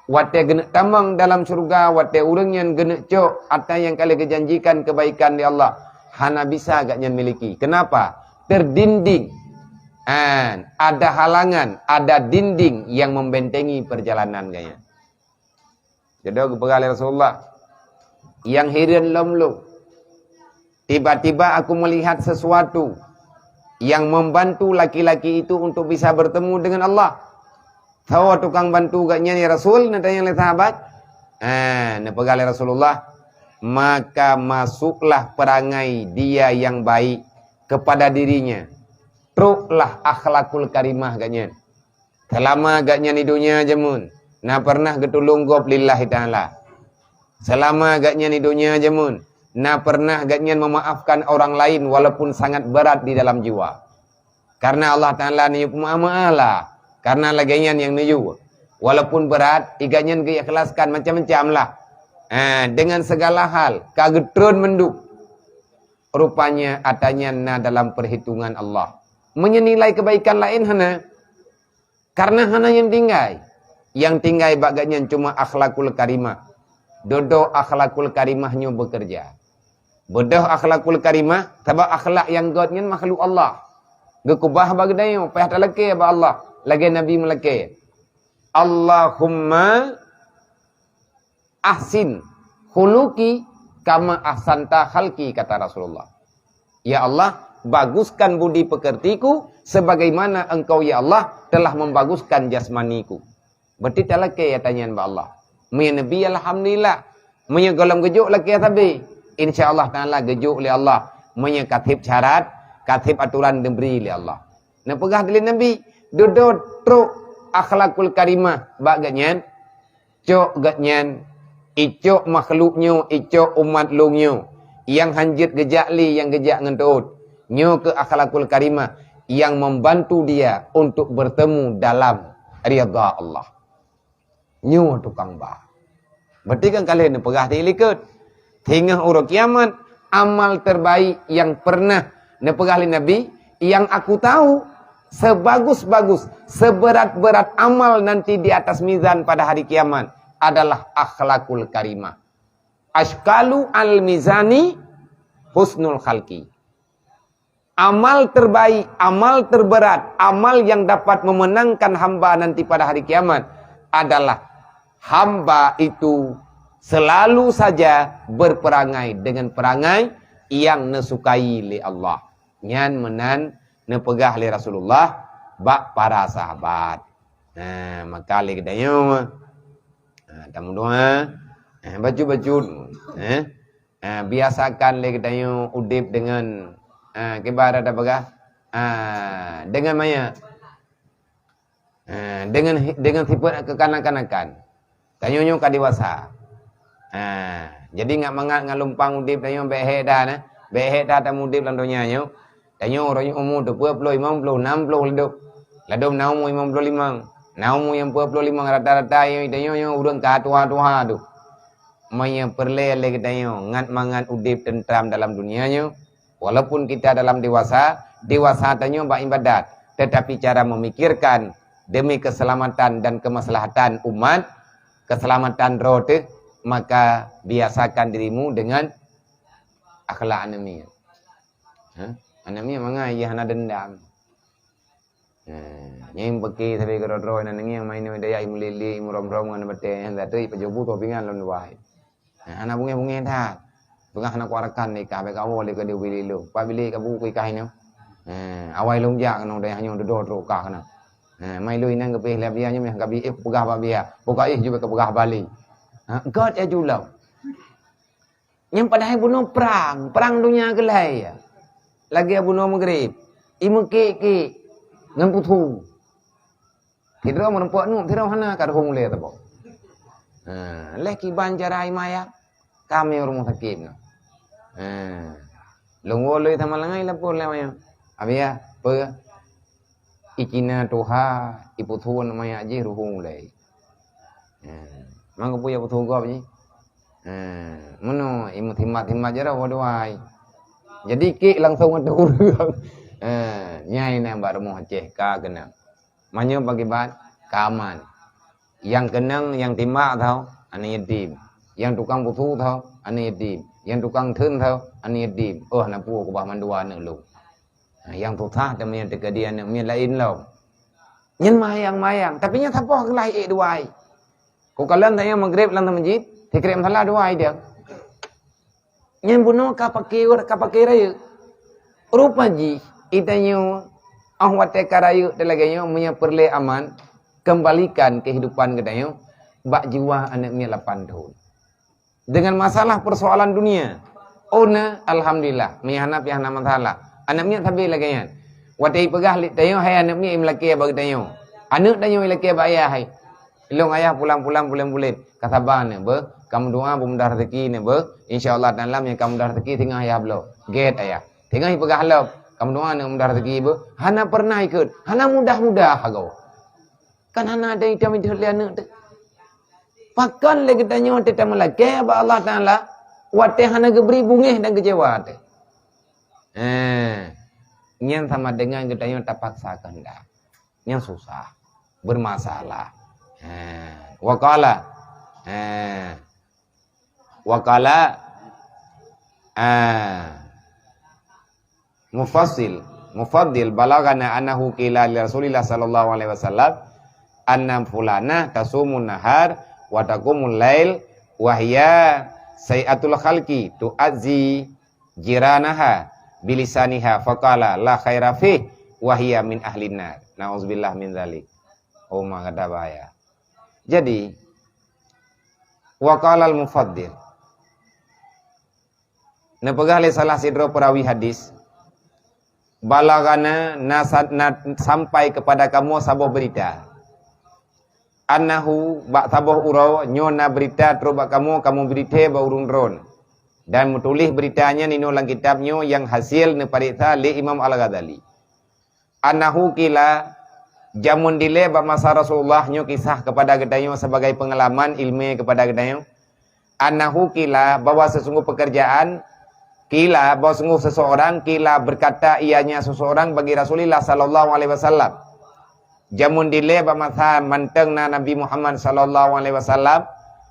Watée geuneuk tamong dalam syeuruga, watée ureuëng nyan geuneuk cok ata nyang ka lheueh geujanjikan keubaikan lé Allah, hana bisa gobnyan miliki. Keunapa? Terdinding. An, ada halangan, ada dinding yang membentengi perjalanan gobnyan. Jadi geupeugah lé Rasulullah, "Nyang hireuen lom lôn. Tiba-tiba aku melihat sesuatu yang membantu laki-laki itu untuk bisa bertemu dengan Allah." "Soe tukang bantu gobnyan, ya Rasul?" neutanyong lé sahabat. Ha, neupeugah lé Rasulullah, "Maka masuklah perangai dia yang baik kepada dirinya. Troklah akhlakul karimah gobnyan." Seulama gobnyan di donya jameun, na pernah geutulông gob lillahi ta'ala. Seulama gobnyan di donya jameun, na pernah gobnyan memaafkan orang lain walaupun sangat berat di dalam jiwa. Karena Allah Ta'ala neuyue peumaaf-maaf lah. Karena lagée nyan nyang neuyue. Walaupun berat, i gobnyan geuikhlaskan macam-macam lah. Ha, dengan segala hal, ka geutreun mandum. Rupanya ata nyan na dalam perhitungan Allah. Meunyoe nilai kebaikan laén hana, karena hana nyang tinggai. Nyang tinggai bak gobnyan cuma akhlakul karimah. Dudoe akhlakul karimah nyoe beukeureuja. Beudôh akhlakul karimah, sabab akhlak nyang göt nyan makhluk Allah. Geukubah bak geutanyoe, payah talakée bak Allah, lagée Nabi meulakée, "Allahumma ahsin khuluqi kama ahsanta khalqi," kata Rasulullah. "Ya Allah, baguskan budi pekertiku sebagaimana Engkau, ya Allah, telah membaguskan jasmaniku." Berarti talakée ata nyan bak Allah. Meunyoe Nabi, alhamdulillah. Meunyoe gohlom geujok lakée sabe, insya Allah Ta'ala geujok lé Allah. Meunyoe ka seb syarat, ka seb aturan neubri lé Allah. Neupeugah lé Nabi, dudoe trok akhlakul karimah bak gobnyan. Cok gobnyan, icok makhluk nyoe, icok umat lôn nyoe, nyang hanjeuet geujak lé nyang geujak ngon teuôt. Nyoe keuh akhlakul karimah nyang membantu dia untuk bertemu dalam ridha Allah. Nyoe tukang ba. Berarti kan ka lheueh neupeugah di likot. Singoh uroe kiamat, amal terbaik yang pernah neupeugah lé Nabi, yang aku tahu, sebagus-bagus, seberat-berat amal nanti di atas mizan pada hari kiamat adalah akhlakul karimah. Askalu al mizani husnul khalqi. Amal terbaik, amal terberat, amal yang dapat memenangkan hamba nanti pada hari kiamat adalah hamba itu selalu saja berperangai dengan perangai yang neusukai lé Allah. Nyan meunan neupeugah lé Rasulullah bak para sahabat. Nah, maka lé geutanyoe, nah, tameudoa, eh, bacut-bacut, eh, Ha, biasakan lé geutanyoe udeb deungon, ha, kiban ata peugah, ha, deungon maya. Ha, deungon hi-, deungon sifeuet keukanak-kanakan. Tanyoe nyoe ka dewasa. Ha, jadi ngat mangat ngat lumpang udeb tanyoe bék hék that, eh. Bék hék that tamudeb lam donya nyoe. Tanyoe uroe nyoe umu teupeue ploh, limong ploh, nam ploh ladôm. Ladôm na umu limong ploh limong. Na umu nyang peuet ploh limong rata-rata nyang tanyoe nyoe ureuëng ka tuha-tuha tu. Meunyoe peureulée lé geutanyoe ngat mangat udeb teuntram dalam dunia nyoe, walaupun kita dalam dewasa, dewasa tanyoe bak ibadat, tetapi cara memikirkan demi keselamatan dan kemaslahatan umat, keselamatan droe teuh, maka biasakan dirimu dengan Akhlak aneuk miet. Ha? Aneuk miet mangat ia hana dendam. Ha, nyang peuke sabe keudroe-droe na ngieng main daya imeulili, imeurom-rom ngon batée, nyang that teuh ipajoh bu toh pingan lom dua hai. Ha, hana bungéh-bungéh that. Peugah hana kuat rakan nikah, bèk kawoe lé keudeh ubé lé lôn. Pat bilék kabu kuikah inoe. Ha, awai lôn jak keunoe dayah nyoe dudoe trok kah keunoe. Ha, mai lôn inan geupéh lé Abiya nyoe meuh gabi éh peugah bak Abiya. Peugah éh jubé kapeugah bali. Ha, gét ya julom. Nyang padahai bunoe prang, prang donya keulai ya. Lagée bunoe Maghrib. Imeukék-kék ngon puthu. Sidroe meurumpok nuek, sidroe hana ka rhueng ulée saboh. Ha, leh kiban cara imayang, ka mé rumoh sakét nyoe. Ha. Lôn woe lé sama langai lapor lé manyang. Abiya, peue? Ikina tuha, iputhuon manyak jih rhueng ulée. Ha. Mang geupeu ya puthu gob jih. Ha. Meunoe imeutimbat-timbat jaroe waduai. Jadi kék langsung ateueh ureueng. Ha. Nyai na bak rumoh Aceh ka keunong. Meunyoe bagi ban, ka aman. Nyang keunong, nyang timbak tho, aneuk yatim. Nyang tukang puthu tho, aneuk yatim. Nyang tukang theun tho, aneuk yatim. Oh, na peue keubah mandua aneuk lôn. Ha, nyang susah teuma nyang teukeudi aneuk miet laén lom. Nyan mayang-mayang, tapi nyan saboh geulah ék dua ai. Kukalon tanyoe Maghrib lam masjid, sikrek masalah dua ai dia. Nyan bunoe ka paké, ka paké rayeuk. Rupa jih, geutanyoe, óh watée ka rayeuk teuh lagée nyoe, meunyoe peureulée aman, kembalikan kehidupan geutanyoe bak jiwa aneuk miet lapan thon. Dengan masalah persoalan dunia, oh na, alhamdulillah, meunyoe hana pih hana masalah. Aneuk miet sabe lagée nyan. Watée ipeugah lé tanyoe, hai aneuk miet, imeulakée bak geutanyoe. Aneuk tanyoe ilakée bak ayah hai. Ilôn ayah pulang-pulang buleuen-buleuen. Ka saba neuh beuh, ka meudoa beumudah raseuki neuh beuh. Insya Allah taala nyang ka mudah raseuki singoh ayah bloe. Gét ayah. Singoh ipeugah lom, ka meudoa neuh mudah raseuki beuh. Hana pernah ikot, hana mudah-mudah agoe. Kan hana ada idam idot lé aneuk teuh. Pakon lé geutanyoe teuh tameulakée bak Allah Taala watée hana geubri bungéh dan keucewa teuh. Eh, nyan sama dengan geutanyoe tapaksa keuheundak. Nyang susah, bermasalah. Ha, wa qala. Ha. Wa qala, ah, Mufassil, Mufaddil balaghana annahu qila li Rasulillah sallallahu alaihi wasallam, anna fulanah tasumun nahar wa taqumul lail wa hiya sai'atul khalqi tu'azzi jiranaha bilisaniha faqala la khaira fih wa hiya min ahlin nar. Nauzubillah min dzalik. Oh, maka bahaya. Jadi, wa qalal Mufaddil. Neupeugah lé salah sidroe peurawi hadis, balaghana na, na sampai kepada kamoe saboh beurita. Annahu bak saboh uroe nyoe na beurita trok bak kamoe, kamoe beurita bak ureuëng droen. Dan meutuléh beurita nyan inoe lam kitab nyoe nyang hasil neupareksa lé Imam Al-Ghazali. Annahu qila, jameun dilée bak masa Rasulullah, nyoe kisah kepada geutanyoe sebagai pengalaman ilmu kepada geutanyoe. Annahu qila, bahwa sesungguh pekerjaan, qila, bahwa sungguh seseorang, qila, berkata ianya seseorang bagi Rasulullah sallallahu alaihi wasallam. Jameun dilée bak masa mantong na Nabi Muhammad sallallahu alaihi wasallam,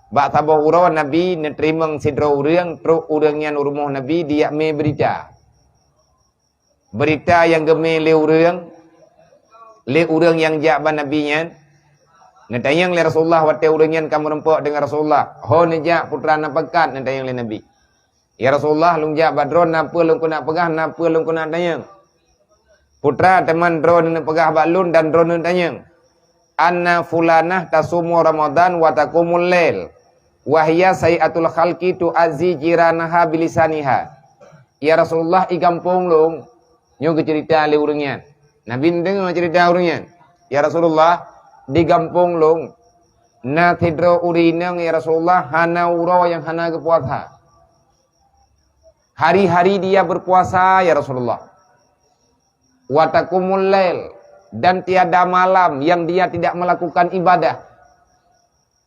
bak saboh uroe Nabi neuteurimong sidroe ureuëng, trok ureuëng nyan u rumoh Nabi, dijak mé beurita. Beurita nyang geumé lé ureuëng, lé ureuëng nyang jak bak Nabi nyan, neutanyong lé Rasulullah watée ureuëng nyan ka meurumpok deungon Rasulullah, "Ho neujak putra na pakat?" neutanyong lé Nabi. "Ya Rasulullah, lôn jak bak droeneuh, na peue lôn keuneuk peugah, na peue lôn keuneuk tanyong?" "Putra, teuma droeneuh neupeugah bak lôn dan droeneuh neutanyong, anna fulanah tasumu Ramadan wa taqumul lail, wa hiya sai'atul khalqi tu'azzi jiranaha bilisaniha." "Ya Rasulullah, i gampông lôn," nyoe geuceurita lé ureuëng nyan. Nabi neudeungoe ceurita ureuëng nyan. "Ya Rasulullah, di gampông lôn na sidroe ureuëng inong, ya Rasulullah, hana uroe nyang hana geupuasa. Hari-hari dia berpuasa, ya Rasulullah. Wa taqumul lail, dan tiada malam yang dia tidak melakukan ibadah.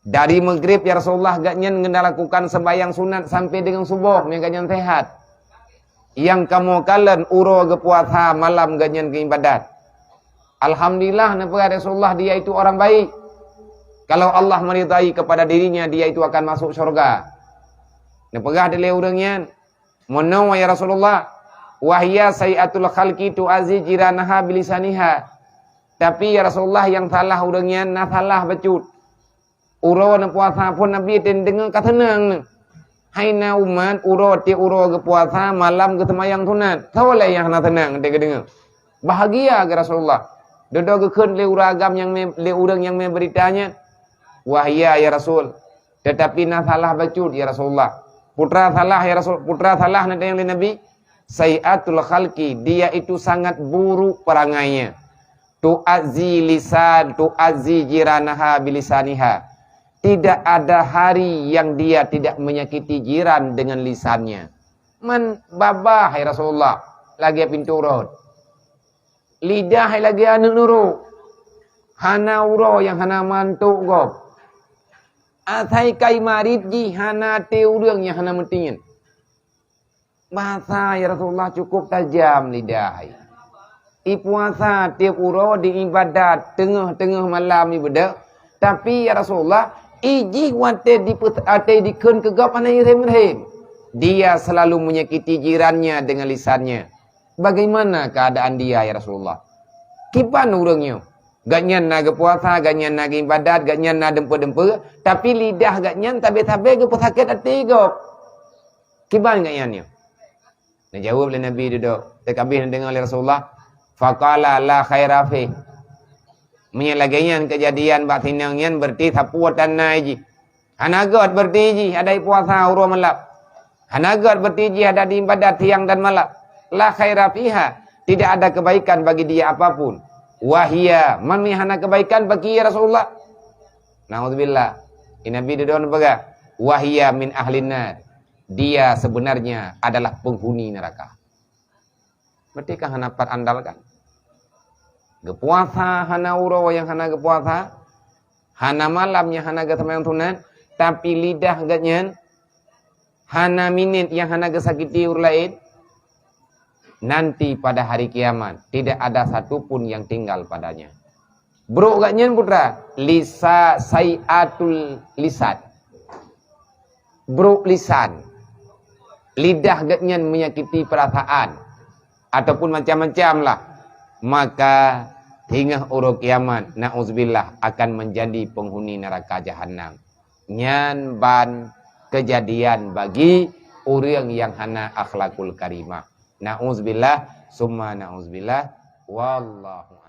Dari Maghrib, ya Rasulullah, gobnyan geuneuk lakukan sembahyang sunat sampai deungon suboh, meunyoe gobnyan sehat. Nyang kamoe kalon uroe geupuasa, malam gobnyan geuibadat. Alhamdulillah, neupeugah Rasulullah, dia itu orang baik. Kalau Allah meridai kepada dirinya, dia itu akan masuk syurga." Neupeugah dilée ureuëng nyan, Meunoe ya Rasulullah, "Wahya sayyatul khalqi tu'azi jiranaha bilisaniha." Tapi ya Rasulullah, nyang salah ureuëng nyan na salah bacut. Uroe neupuasa phon Nabi teudeungoe ka seunang neu. Hai na umat, uroe tieb uroe geupuasa, malam geuseumayang sunat. Soe lé nyang hana seunang teudeungoe? Bahagia geuh Rasulullah. Dudoe geukheun lé ureuëng agam nyang mé, lé ureuëng nyang mé beurita nyan. "Wahya ya Rasul, tetapi na salah bacut ya Rasulullah." Putra salah ya Rasul, putra salah na teudeungoe lé Nabi. "Sayyatul khalqi, dia itu sangat buruk perangainya. Tu'azi lisan, tu'azi jiranaha bilisaniha." Tidak ada hari yang dia tidak menyakiti jiran dengan lisannya. Man babah hai Rasulullah, lagée pintoe rot. Lidah hai lagée aneuëk nurok. Hana uroe nyang hana mantok gob. Asai kai marit jih hana até ureuëng nyang hana meutingin. Bahasa ya Rasulullah cukup tajam lidah hai. Ipuasa tieb uroe diibadat teungoh-teungoh malam ibeudôh. Tapi ya Rasulullah, ijih watée dipeu-, até dikheun keu gob hana irhem-rhem. Dia selalu menyakiti jirannya dengan lisannya. Bagaimana keadaan dia ya Rasulullah? Kiban ureuëng nyoe? Gobnyan na geupuasa, gobnyan na geuibadat, gobnyan na dumpeue-dumpeue, tapi lidah gobnyan sabe-sabe geupeusakét até gob. Kiban gobnyan nyoe? Neujaweueb lé Nabi dudoe, teuk abéh neudeungoe lé Rasulullah, faqala, "La khaira fih." Meunyoe lagée nyan keujadian bak sinong nyan, beureuti sapeue tan na jih. Hana gét beureuti jih ada ipuasa uroe malam. Hana gét beureuti jih ada diibadat siang dan malam. La khaira fiha, tidak ada kebaikan bagi dia apapun. Wahia, mami hana kebaikan bagi ya Rasulullah. Naudzubillah. Nabi dudoe neupeugah, "Wahia min ahlin nar." Dia sebenarnya adalah penghuni neraka. Berarti kan hana pat andalkan. Geupuasa hana uroe nyang hana geupuasa, hana malam nyang hana geuseumayang sunat, tapi lidah gobnyan hana minét nyang hana geusakiti ureuëng laén. Nanti pada hari kiamat, tidak ada satu pun yang tinggal padanya. Brok gobnyan putra, lisa, sai'atul lisan. Brok lisan. Lidah gobnyan menyakiti perasaan ataupun macam-macam lah. Maka singoh uroe kiamat, na'udzubillah, akan menjadi penghuni neraka jahanam. Nyan ban keujadian bagi ureuëng nyang hana akhlakul karimah. Na'udzubillah, summa na'udzubillah. Wallahu